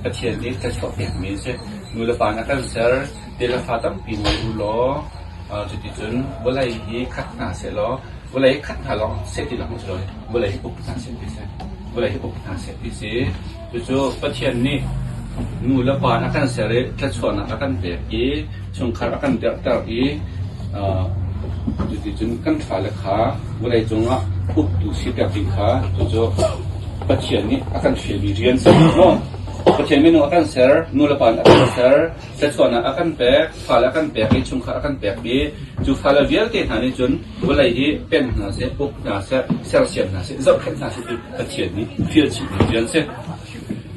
[SPEAKER 9] Pathian nih thluachuah pekmi a si. Nu le pa na kan ser, te le fa tampi ngei u law cuticun vawlei hi khat hna seh law vawlei hi khat hna lawng seh ti lawng si lo vawlei hi uk hna seh ti si. Vawlei hi uk hna seh ti si. Cucu Pathian nih nu le pa a kan ser i thluachuahnak a kan pek i chungkhar a kan derhter i cuticun kan fale kha vawleicung ah uktu siter ding kha cucu Pathian nih a kan fialmi rian si maw? Pathian minung a kan ser, nu le pa nih a kan ser, thluachuahnak a kan pek, fale a kan pek i chungkhar a kan pek i cu fale vialte hna nih cun vawlei hi pen hna seh, uk hna seh, sersiam hna seh, zohkhenh hna seh ti Pathian nih fial chihmi rian si.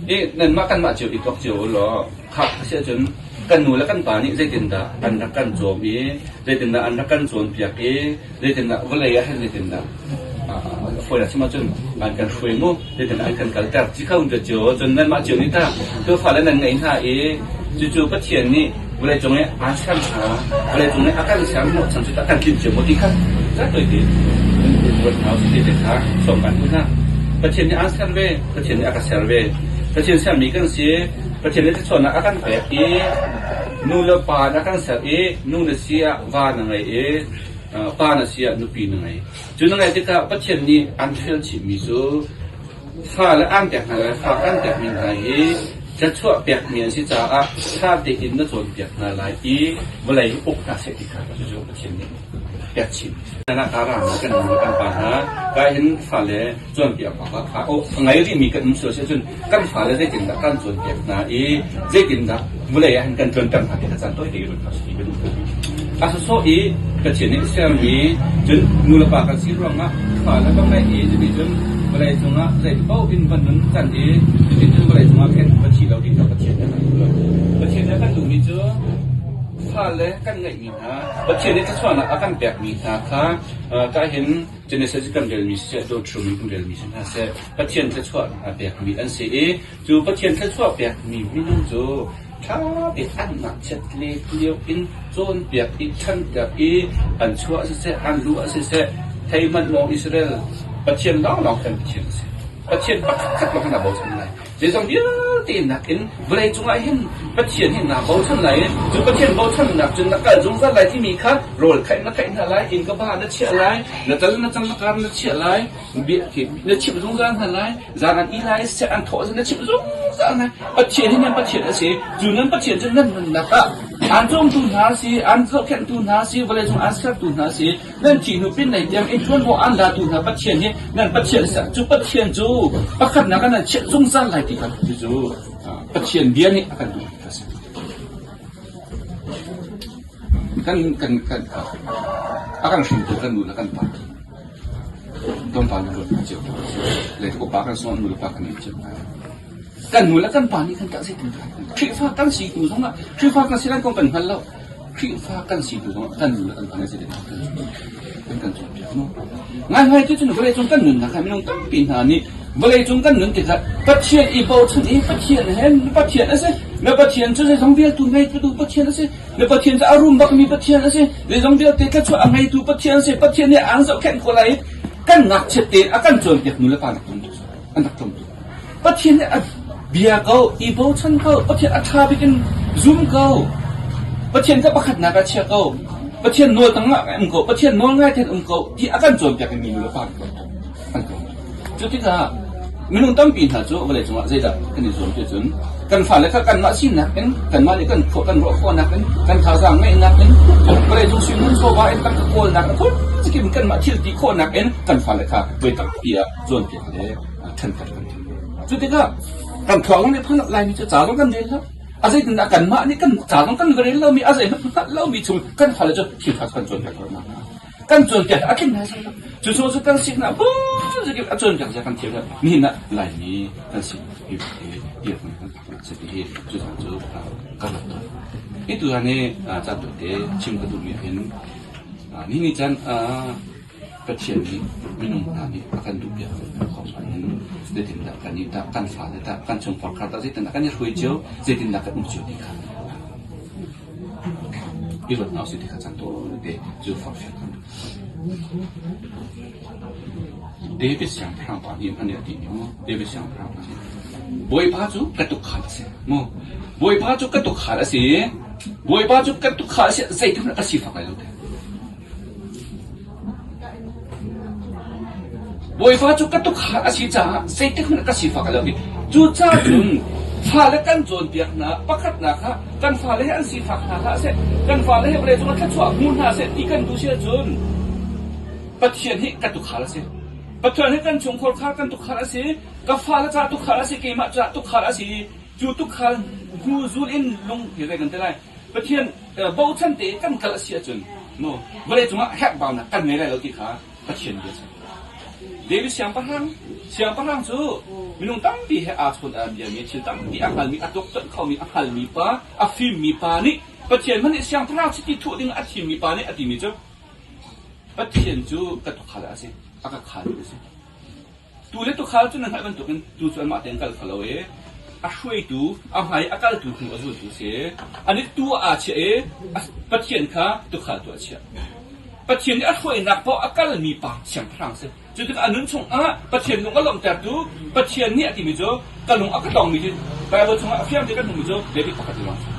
[SPEAKER 9] I nanmah kanmah cio i tuak cio u law khak a si ahcun kan nu le kan pa nih zeitindah an rak kan cawm i zeitindah an rak kan cawnpiak i zeitindah vawlei ah hin zeitindah fawi chim ahcun an kan hruai mu zeitindah an kan kalter ti kha un cio cun nanmah cio nih tah tufa le nan ngeih hna i cucu Pathian nih vawlei cung i aan ser hna vawlei cung i a kan ser hnawh chan cu tah kan tlin cio maw ti kha za toi te ruat hna usih te kha sawm kan duh hna Pathian nih aan ser ve Pathian nih a ka ser ve Pathian sermi kan si Pathian nih thluachuahnak a kan pek i nu le pa na kan ser i nu na si ah va na ngei i pa na si ah nupi na ngei cu na ngeih tikah Pathian nih an fial chihmi cu Fale aan pek hna lai, fa kan pekmi hna hi thluachuah pekmi an si caah ṭha tein na cawnpiak hna lai i vawlei hi uk hna seh ti kha cucu Pathian nih pek chihmi a si. Kan kan nu le kan pa hna kai hin fale cawnpiak awkah a ngei rihmi kan um sual si ahcun kan fale zeitindah kan cawnpiak hna i zeitindah vawlei ah hin kan ṭuanter hna ti kha caan tawi tein ruat hna usih ti ka duh. A sawsawh i Pathian nih sermi cun nulepa kan si ruangah fale va ngeih i cuticun vawlei cungah zeipaoh in va nun can i cuticun vawlei cungah khin va thi lo ding kha Pathian nih a kan duh lo. Pathian nih a kan duhmi cu fale kan ngeihmi hna Pathian nih thluachuahnak a kan pekmi hna kha ka hin Genesis kan relmi siseh Deuteronomy kan relmi si hna seh Pathian thluachuah a pekmi an si i cu Pathian thluachuah pekmi minung cu ṭha tein an ngakchiat lio in cawnpiak i ṭhanter i an chuah siseh an luh ah siseh thei hmanh maw Israel Pathian lawnglawng kan Pathian a si. Pathian pakhatkhat lawng naa bochan lai. Zeizong vialte nakin vawlei cungah hin Pathian hi naa bochan lai i cu Pathian bochannak cun na kal zungzal lai timi kha rawl khaih na khaih hna lai, inn ka ba na chiah lai, na cal na cang na kar na chiah lai, na chimh zungzal hna lai, zan an ih lai, seh an thawh na chimh zungzal hna. Pathian hi nan Pathian a si. Cu nan Pathian cu nan nunnak ah aan cawmtu hna a si, aan zohkhenhtu hna a si, vawleicung aan sertu hna a si. Nan thih hnu pin lei tiang in ṭuanvo aan latu hna Pathian hi nan Pathian a si. Cu Pathian cu pakhatnak ah nan chiah zungzal lai ti kha cucu Pathian bia nih a kan duhmi kha a si. Kan kan kan a kan hringtu kan nu le kan pa. Tlawmpal na ruat cio. Le upa kan sung nu le pa kan nei cio. Kan nu le kan pa nih kan kah zeitin kan Khrihfa kan si tu zong ah Khrihfa kan si lai kong kan hngal lo. Khrihfa kan si tu zong ah kan nu le kan pa nih zeitin kan kan kan cawnpiak no. Ngai ngai tu cun vawlei cung kan nunnak ah minung tampi hna nih vawlei cung kan nun tikah Pathian i bochan i Pathian he Pathian a si. Na Pathian cu zeizong vialtu ngeitu Pathian a si. Na Pathian cu a rum bakmi Pathian a si. Zeizong vialte thluachuah a ngeitu Pathian a si. Pathian nih aan zohkhenh ko lai i kan ngakchiat tein a kan cawnpiak nu le pa nak tlawm tuk an rak tlawm tuk. Pathian nih a bia ko, i bochan ko, Pathian a ṭha bik in zum ko. Pathian kha pakhatnak ah chia ko. Pathian nawl tangah um ko, Pathian nawl ngai tein um ko ti a kan cawnpiak mi nu le pa an tlawm tuk. An tlawm tuk. Cu tikah. Minung tampi hna cu vawlei cungah zeidah kan i zuam ti cun kan fale kha kanmah sinak in kanmah nih kan khawh kan ruah khawhnak in kan thazaang ngeihnak in vawlei cung sinhmun chawva in tangka kawlnak in phunzikim kanmah thil ti khawhnak in kan fale kha voi tampi ah cawnpiak le ṭhanter kan thiam. Cu tikah kan thluak nih phun Laimi cu ca zong kan rel lo. A zeitindah kanmah nih kan ca zong kan rel lomi a zeihmanh hngalh lomi chung kan fale cu thil ṭha kan cawnpiak khawh hna. Kan cawnpiak a tling lai lo. Cu chung cu kan siknak phunzikip a cawnpiak zia kan thiam lo. Nihin ah Laimi kan si hi dirhmun kan phak si ti hi cu zong cu ka ruat tawn. Hi tu zan hi caan tawite chim ka duhmi ah hin nihin ni caan Pathian nih minung hna nih a kan duhpiak kong ahhin zeitindah kan nih tah kan fale tah kan chungkhar kha tah zeitindah kan i hruai cio zeitindah kan um cio ti kha i ruat hna usih ti kha caan tawite cu forhfial kan duh. David siangpahrang pa nih an i ti mu David siangpahrang pa nih Bawipa cu ka tukhal a si mu Bawipa cu ka tukhal a si Bawipa cu ka tukhal a si zeitik hmanh ka sifak lai lo te Bawipa cu ka tukhal a si caah zeitik hmanh ka sifak lo ti. Cucaah cun fale kan cawnpiaknak pakhatnak ah kan fale hi an sifak hna hlah seh, kan fale hi vawleicung ah thluachuah hmu hna seh ti kan duh si ahcun Pathian hi ka tukhal a si. Pathian hi kan chungkhar khar kan tukhal a si, ka fale caah tukhal a si, keimah caah tukhal a si. Cu tukhal hnu zul in lung hi zei kan ti lai? Pathian bochan te kan kal a si ahcun mu vawlei cungah herhbaunak kan ngei lai lo ti kha Pathian bia a si. David siangpahrang siangpahrang cu minung tampi he aa chawn a biami thil tampi a hngalmi a tuaktonh khomi a hngalmi pa a fimmi pa nih Pathian hmanh nih siangpahrang chiti thuh ding a thimmi pa nih a timi cu Pathian cu ka tukhal a si a ka khal a si Tu le tukhal cu na hngalh bantukin tu cu anmah tein kal kho lo i a hruaitu, a hmai a kaltu hnu a zultu si. Anih tu aa chiah i Pathian kha tukhal tu a chiah. Pathian nih a hruainak paoh a kalmi pa siangpahrang si. Cu tikah a nun chungah Pathian lung a lawmhtertu Pathian nih a timi cu ka lung a ka tongmi cu Bible chungah a fiang te kan hmuhmi cu David pakhat lawng si.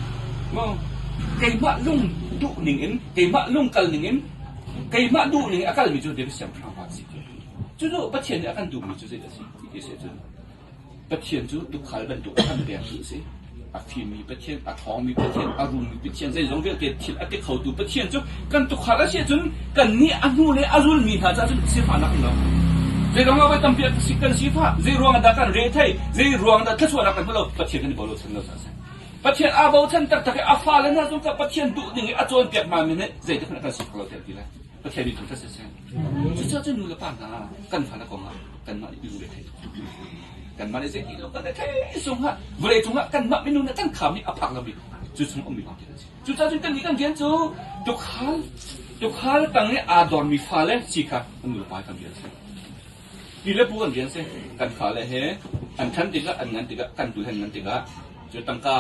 [SPEAKER 9] Keimah lung duh ning in, keimah lung kal ning in, keimah duh ning in a kalmi cu David siangpahrang pa si. Cucu Pathian nih a kan duhmi cu zeidah a si ti si ahcun Pathian cu tuukhal bantuk a kan pektu a si. A fimmi Pathian, a ṭhawngmi Pathian, a rummi Pathian, zeizong vialte thil a ti khotu Pathian cu kan tuukhal a si ahcun kannih a hnu le a zulmi hna caah cun sifahnak um lo. Zei ruangah voi tampi kan sifah, zei ruangah dah kan rethei, zei ruang dah thluachuahnak kan hmu lo, Pathian kan i bochan lo caah a si. Pathian aa bochan taktak i a fale hna zong kha Pathian duh ning i a cawnpiak hna mi nih zeitik hmanh kan sifak lo tiah an ti lai. Pathian nih thangṭhat siseh. Cucaah cun nu le pa hna kan fale kong ah kanmah nih lungre thei kanmah nih zeiti lung kan thei sung ah vawlei cungah kanmah minung nih kan kham nih a phak lomi cu chung ummi lawng kan si. Cucaah cun kannih kan rian cu tukhal tukhal tang i aa dormi fale si kha nu le pa kan rian si. Ti le pu kan rian si. Kan fale he an ṭhan tikah an ngan tikah kan tu he an ngan tikah cu tangka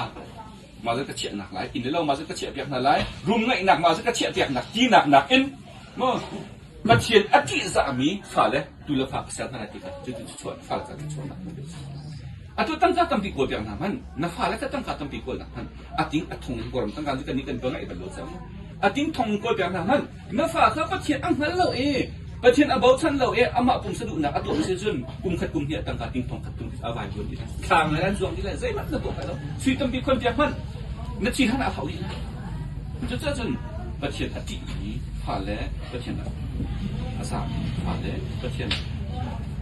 [SPEAKER 9] mah zat ka chiahnak lai inn le lo mah zat ka chiahpiak hna lai rum ngeihnak mah zat ka chiahpiak nak tinak nakin maw Pathian a ṭihzahmi fale tu le fa ka ser hna lai ti kha cuti chuah fale kha chuahnak atu tangka tampi kawl piak hna hmanh na fale kha tangka tampi kawl nak hmanh a ting a thong in kawlram tangka cu kan nih kan pa ngaih bal lo cang a ting thong in kawl piak hna hmanh na fa kha Pathian a hngal lo i Pathian a bochan lo i amah pumsa duhnak a tuah si cun kum khat kum hnih tangka ting thong khat tum a vai buan ti thla ngai an zuang ti lai zeihmanh na tuah lai lo sui tampi khon piak hmanh na thi han a hau dih lai cucaah cun Pathian a ṭih mi fale Pathian a sa mi fale Pathian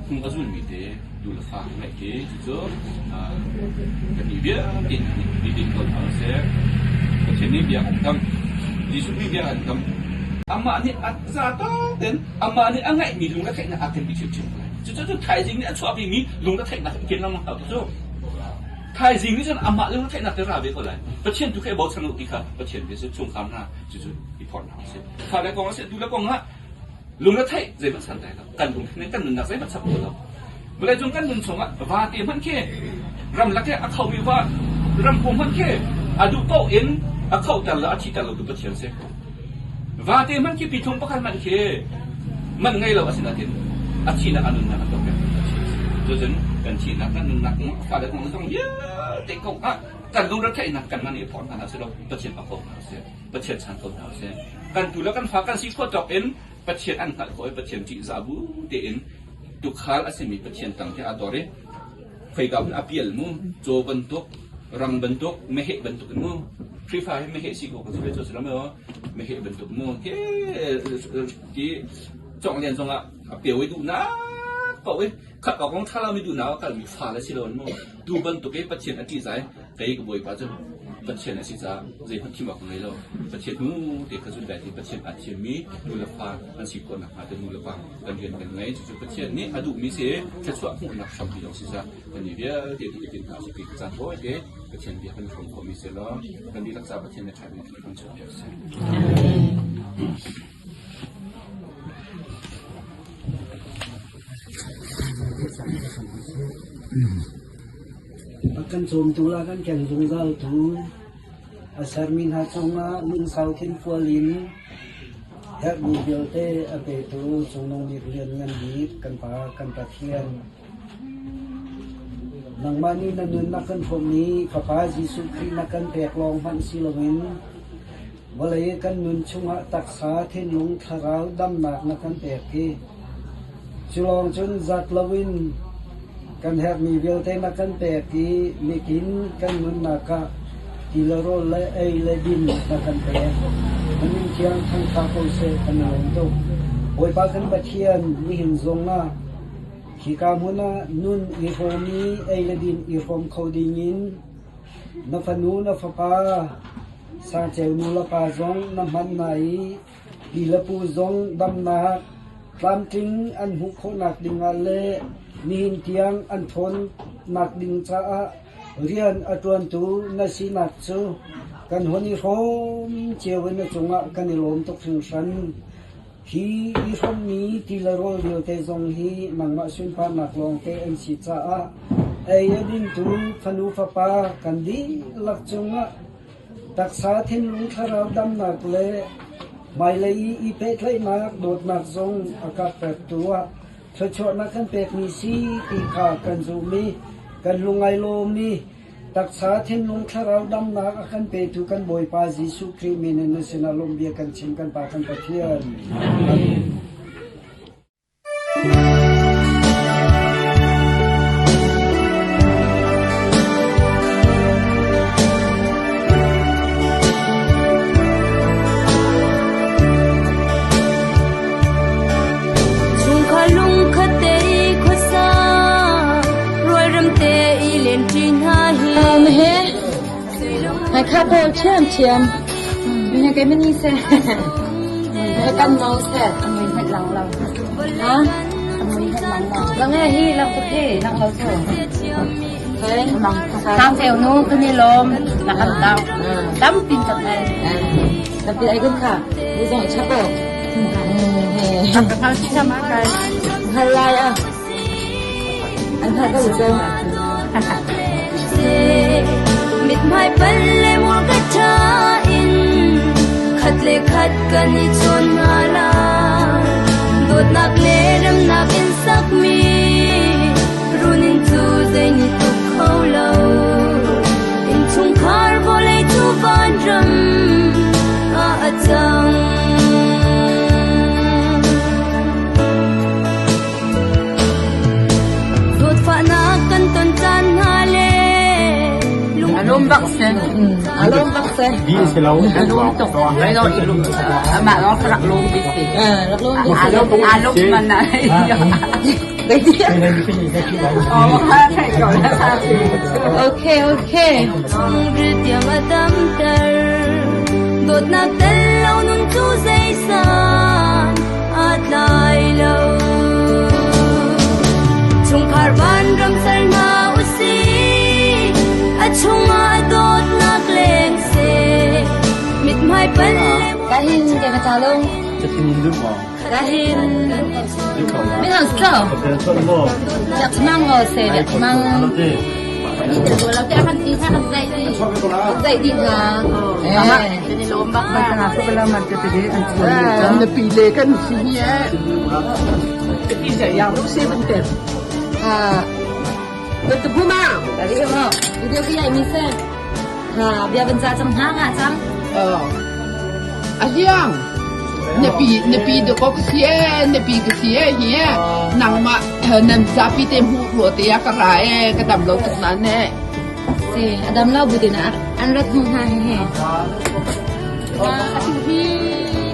[SPEAKER 9] hung a zulmi te tu le fa ngeih hi cucu kan i vialte nih i din ko hna seh. Pathian nih bia an kam. Jesuh nih bia an kam. Amah nih a za tawk tein amah nih a ngeihmi lungretheihnak aa kenpi ṭhiamṭhiam ko lai. Cucu cu thaizing nih a chuahpimi lungretheihnak i ken lengmang hlah cu. Thaizing nih cun amah lungretheihnak te ra ve ko lai. Pathian tu kha i bochan u ti kha Pathian bia cu chungkhar hna cucu i phorh hna usih. Fale kong a si, tu le kong ah lungretheih zeihmanh santlai lo. Kan lungthin kan nunnak zeihmanh chap lo. Vawleicung kan nun chungah vate hmanh khi ramlak i a khomi va ramkung hmanh khi a duh paoh in a khohter le a thiter lo tu Pathian si. Vate hmanh khi pithlung pakhat hmanh khi man ngei lo a si nain a thihnak a nunnak a tuak peng Pathian si. Cucun kan thihnak kan nunnak kong fale kong zong vialte kong ah kan lungretheihnak kan man i phorh hna si lo Pathian a ko hna si. Pathian chan ko hna si. Kan tu le kan fa kan si khawh tawk in Pathian an hngalh khawh i Pathian ṭihzah bu tein tuukhal a simi Pathian tang hi aa dor i. Khoika hmun a pial mu, caw bantuk, rang bantuk, meheh bantuk in mu. Khrihfa hi meheh si ko kan si ve cu si lo maw? Meheh bantuk mu. Ke ti cawng lian zong ah a peo i duhnak paoh i khat awk kong ṭha lomi duhnak a kalmi fale si lo in mu. Tu bantuk i Pathian a ṭihzai kei ka Bawipa cu Pathian a si caah zeihmanh thim awk ka ngei lo. Pathian hnu te kha zul dai ti Pathian aa thiammi nu le fa an si khawh nakhnga te nu le pa kan rian kan ngei. Cucu Pathian nih a duhmi si thluachuah hmuhnak hrampi zong si caah kan nih vialte nih i tinh hna usih. Caan tawi te Pathian bia kan hrawm khawhmi si law kan dihlak caah Pathian nih ṭha bik kan chuahpiak seh.
[SPEAKER 4] A kan cawmtu le a kan keng zungzaltu, a sermi hna cungah lungsau thinfual in herhmi vialte a petu Cungnung Bik Lianngan Bik kan Pa kan Pathian. Nangmah nih na nunnak kan hrawmh i Fapa Jesuh Khrih na kan pek lawng hmanh si loin vawlei kan nun chungah taksa, thinlung, thlarau damnak na kan pek i Cu lawng cun zat loin kan herhmi vialte na kan pek i nitin kan nunnak ah ti le rawl le ei le din na kan pek. Na min thiang thangṭha ko seh kan i lawm tuk. Bawipa kan Pathian, nihin zong ah hika hmun ah nun i hrawm i ei le din i hrawm kho dingin na fanu na fapa sangceu nu le pa zong na hman hna i Pi le pu zong damnak tlamtling an hmuh khawhnak dingah le nihin tiang an ṭhawnnak ding caah rian a ṭuantu na sinak cu kan hun i hrawm cio in na cungah kan i lawm tuk hringhran. Hi i hrawmmi ti le rawl vialte zong hi nangmah sunparnak lawngte an si caah ei a dingtu fanu fapa kan dihlak cungah Taksa thinlung thlarau damnak le hmailei i i pehtlaihnak dawtnak zong a karhtertu ah thluachuahnak kan pekmi si ti kha kan zumh i kan lung ai lawm i taksa thinlung thlarau damnak a kan petu kan Bawipa Jesuh Khrih min in na sinah lawmhbia kan chim kan Pa kan Pathian. Amen.
[SPEAKER 1] Chungkhar lungkhat te i khuasa rualrem te i lenṭi hna hi.
[SPEAKER 2] He Ngai kha pawl ṭhiam ṭhiam. Mi he mani se. He kan no se. Amui het lang lo. Ha? Amui het lang lo. Lang e hi lang tu phe lang lo so. He
[SPEAKER 7] Sang ceu nu kan i lawm na kan tang. Tam pin kan ai.
[SPEAKER 2] Tam pin ai kun kha. Bu zong chapo.
[SPEAKER 7] Ka thang chi sama kai.
[SPEAKER 2] Hal lai a. An hal ka u
[SPEAKER 1] Mithmai pal le mur ka ṭha in khat le khat kan i chawn hna lai. Dawtnak le remnak in sakmi runin cu zei nih tuk kho lo. Innchungkhar vawlei cu vanram ah a cang. Dawtfahnak kan ton caan hna le
[SPEAKER 7] Alum bak se.
[SPEAKER 2] Alum bak se.
[SPEAKER 5] Bi si lo.
[SPEAKER 7] Alum tuk. Ai lo ilum. Amah lo rak lum bi si.
[SPEAKER 2] Rak lum bi si.
[SPEAKER 7] Alum alum man na.
[SPEAKER 2] Okay, okay.
[SPEAKER 1] Tiang a damter dawtnak tel lo nun cu zeisan a tlai lo. Chungkhar vanram ser hna usih, a chungah dawtnak leng seh, mithmai pal le
[SPEAKER 2] Kahin ke ma talong. Kahin. Min hang so. Jak mang o se jak mang. Lo te kan ti kan dai di. Dai di na.
[SPEAKER 4] Na pi le kan si hi eh.
[SPEAKER 2] À, Dari mo. Video ki ai mi se. Ha, bia ban za chang ha nga chang.
[SPEAKER 4] A hiang.
[SPEAKER 10] Na pi na pi dawkaw ka si ee, na pi ka si ee hi ee. Nangmah nan zapi te hmuh rua te ah ka ra ee, ka dam lo tuk nain ee.
[SPEAKER 2] Si, a dam lo bu tin an rat hnu hna he he.
[SPEAKER 11] Atu hi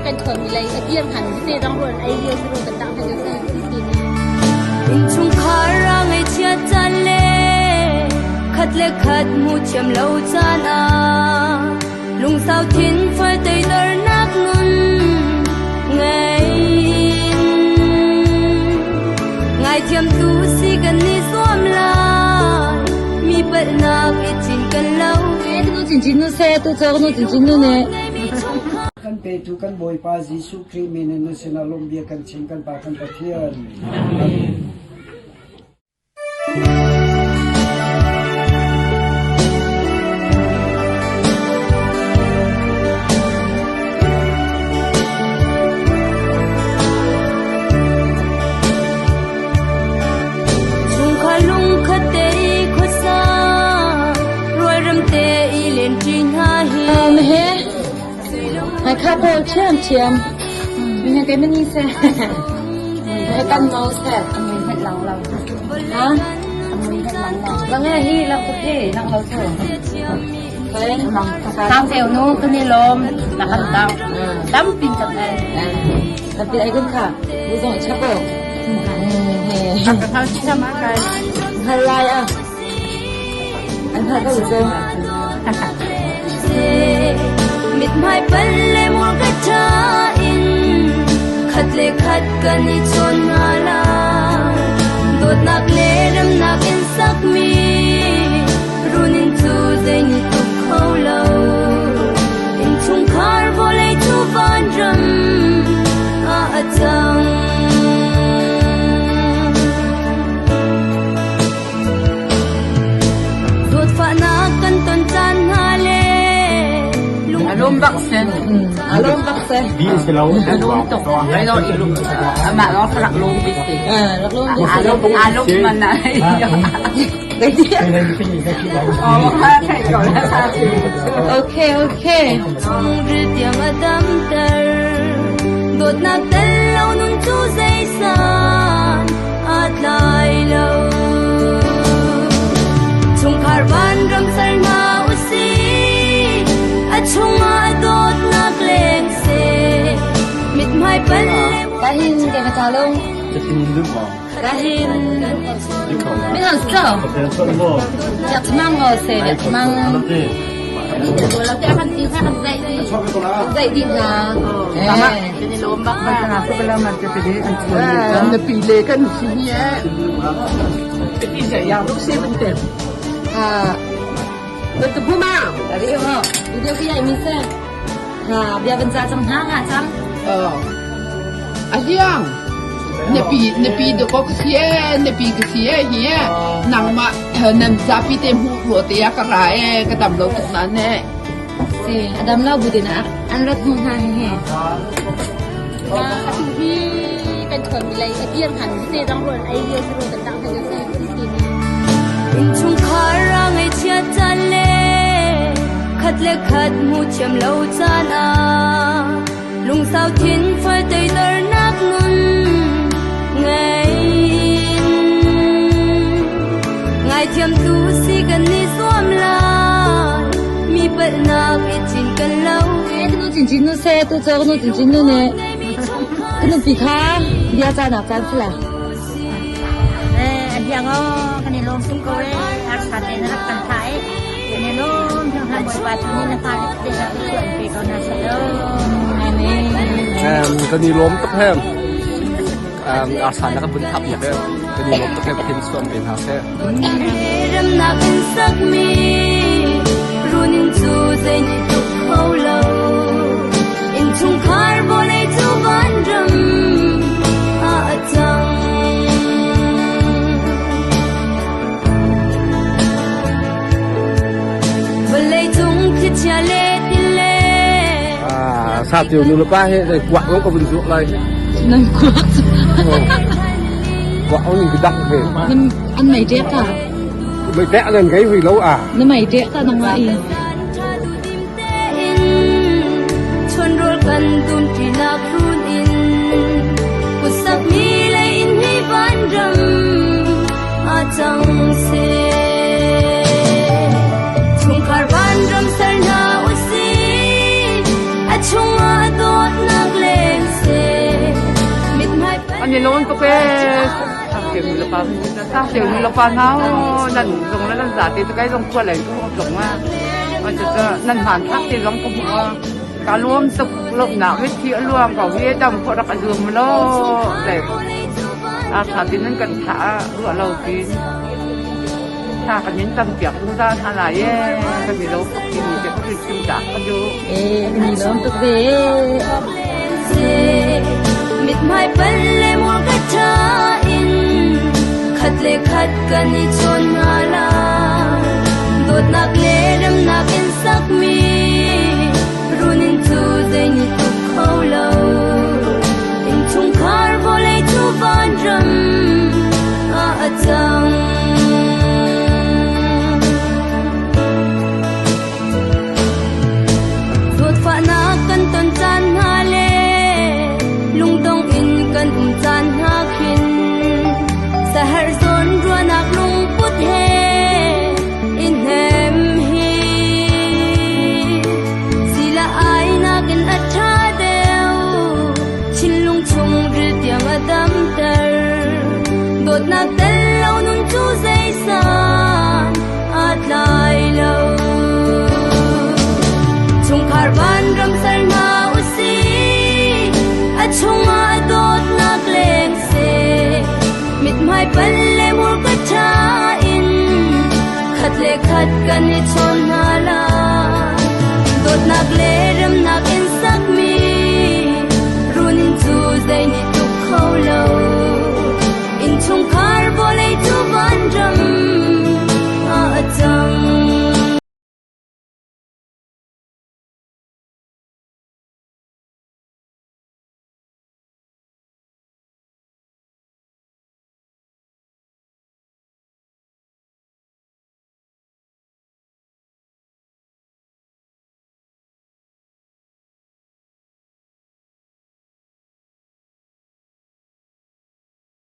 [SPEAKER 11] kan thuami lei a kiang han te dang ruan ei lio si kan tang han si si ni.
[SPEAKER 1] Innchungkhar a ngaihchiat caan le khat le khat hmuh thiam lo caan ah lungsau thin fal toidornak nun ngei in ngaithiam tu si kan i zuam lai mi palhnak i cin kan lo.
[SPEAKER 2] Nu cincin nu se tu cawk nu cincin nu ne.
[SPEAKER 4] Kan petu kan Bawipa Jesuh Khrih min in na sinah lawmhbia kan chim kan Pa kan Pathian. Amen.
[SPEAKER 1] Chungkhar lungkhat te i khuasa rualrem te i lenṭi hna hi.
[SPEAKER 2] He Hai kha pawl thiam thiam. Mi ke mani se. He kan mau se.
[SPEAKER 11] Amui het lang lo.
[SPEAKER 2] Ha?
[SPEAKER 11] Amui het lang lo.
[SPEAKER 2] Lang e hi lang ko phe lang lo so.
[SPEAKER 11] Sang teo nu kan i lawm na kan tang. Tam pin kan ai.
[SPEAKER 2] Tapi ai kun kha. Bu zong chapo.
[SPEAKER 10] Ang ka thang chi ma kai.
[SPEAKER 2] Halai a. An ha ko so.
[SPEAKER 1] Mithmai pal le mur ka tha in khat le khat kan i chawn hna lai. Dawtnak le remnak in sakmi runin cu zei nih tuk kho lo. Innchungkhar vawlei cu vanram ah a cang. Dawtfahnak kan ton caan hna le
[SPEAKER 10] Alum bak sen.
[SPEAKER 2] Alum bak sen.
[SPEAKER 5] Bi si lo.
[SPEAKER 10] Alum tuk. Ai lo ilum. Amah lo rak lum bi si.
[SPEAKER 2] Rak lum bi si.
[SPEAKER 10] Alum alum man na.
[SPEAKER 2] Okay okay.
[SPEAKER 1] Chungri tiang a damter dawtnak tel lo nun cu zeisan a tlai lo. Chungkhar vanram ser hna usih a chungah dawtnak leng seh mithmai pal le
[SPEAKER 2] Kahin ke ma chalong. Kahin 没想走。Việc mang ngồi xe việc mang. Dậy đi là.
[SPEAKER 10] Na pi le kan si ni eh. Pi se ya lu se ben te.
[SPEAKER 2] À.
[SPEAKER 10] Tôi tu ma.
[SPEAKER 2] Dari ho. Video kia mi se. Ha, bia ban cha chang ha ha chang.
[SPEAKER 10] Ờ. A hiang. Na pi na pi dawkaw ka si ee, na pi ka si ee hi ee. Nangmah nan zapi te hmuh rua te ah ka ra ee, ka dam lo tuk nain ee.
[SPEAKER 2] Si, a dam lo bu tin ah an rat hnu hna he he.
[SPEAKER 11] Atu hi kan thuami lei a kiang han te dang ruan ei lio si kan tang han si si ni.
[SPEAKER 1] Innchungkhar a ngaihchiat caan le khat le khat hmuh thiam lo caan ah lungsau thin fal toidornak nun ngei in ngaithiam tu si kan i zuam lai mi palhnak i cin kan lo.
[SPEAKER 2] Nu cincin nu se tu cawk nu cincin nu ne nu pi kha bia ca nak caan si la.
[SPEAKER 11] Eh, adiang o kan i lawm tuk ko e arsa te na rak kan tha e kan i lawm thang han bawipa tu ni na fa le te na tu an pe ko na sa lo.
[SPEAKER 2] Amen.
[SPEAKER 8] Kan i lawm tuk hem. Arsa na ka bun thap yak e. Kan i lawm tuk hem phin suam pe hna seh.
[SPEAKER 1] Ramnak in sakmi runin cu zei nih tuk kho lo. Innchungkhar vawlei cu vanram ah a cang. Vawlei cung thlichia le tile.
[SPEAKER 8] Sa tiu nu le pa he kuak lo ka vun zuak lai.
[SPEAKER 2] Nan kuak.
[SPEAKER 8] Kuak ong in dak he.
[SPEAKER 2] An mei ṭek ka.
[SPEAKER 8] Mei ṭek nan ngei hui lo à.
[SPEAKER 2] Na mei ṭek ka nang ma i.
[SPEAKER 1] Chon rol kan Dumṭinak hrun in kutsakmi lei in hi vanram a cang seh. Chungkhar vanram ser hna usih, a chungah dawtnak leng seh. Mithmai
[SPEAKER 6] An i lawn tuk ee. Sang nu le pa sang nu le pa hna nan zong le nan zate te kai zong khua lei ka hmuh tlung a. Cucu nan hmanthlak te zong ka hmuh a. Ka lawm tuk lawmhnak mitthli a luang ko hi dam khawh rak a zum law le tha tin nan kan thlah ah ruah lo tin thla kan in tam piak zungzal hna lai ee kan i lawm tuk timi te ka chim ta ka duh.
[SPEAKER 2] Ee kan i lawm tuk ve.
[SPEAKER 1] Mithmai pal le mur ka tha in khat le khat kan i chawn hna la dawtnak le remnak in sakmi runin cu zei nih tuk kho lo innchungkhar vawlei cu vanram ah a cang. Zawtfahnak kan ton caan hna le lungdong in kan um caan hna khin saherh zawn ruahnak lungput he i hnem hi sila ai nakin a ṭha deuh thinlung chungril tiang a damter dawtnak tel lo nun cu zeisan aa tlai lo. Chungkhar vanram ser hna usih, a chungah dawtnak leng seh. Mithmai pal le hmurka ṭha in khat le khat kan i chawn hna lai. Dawtnak le remnak in.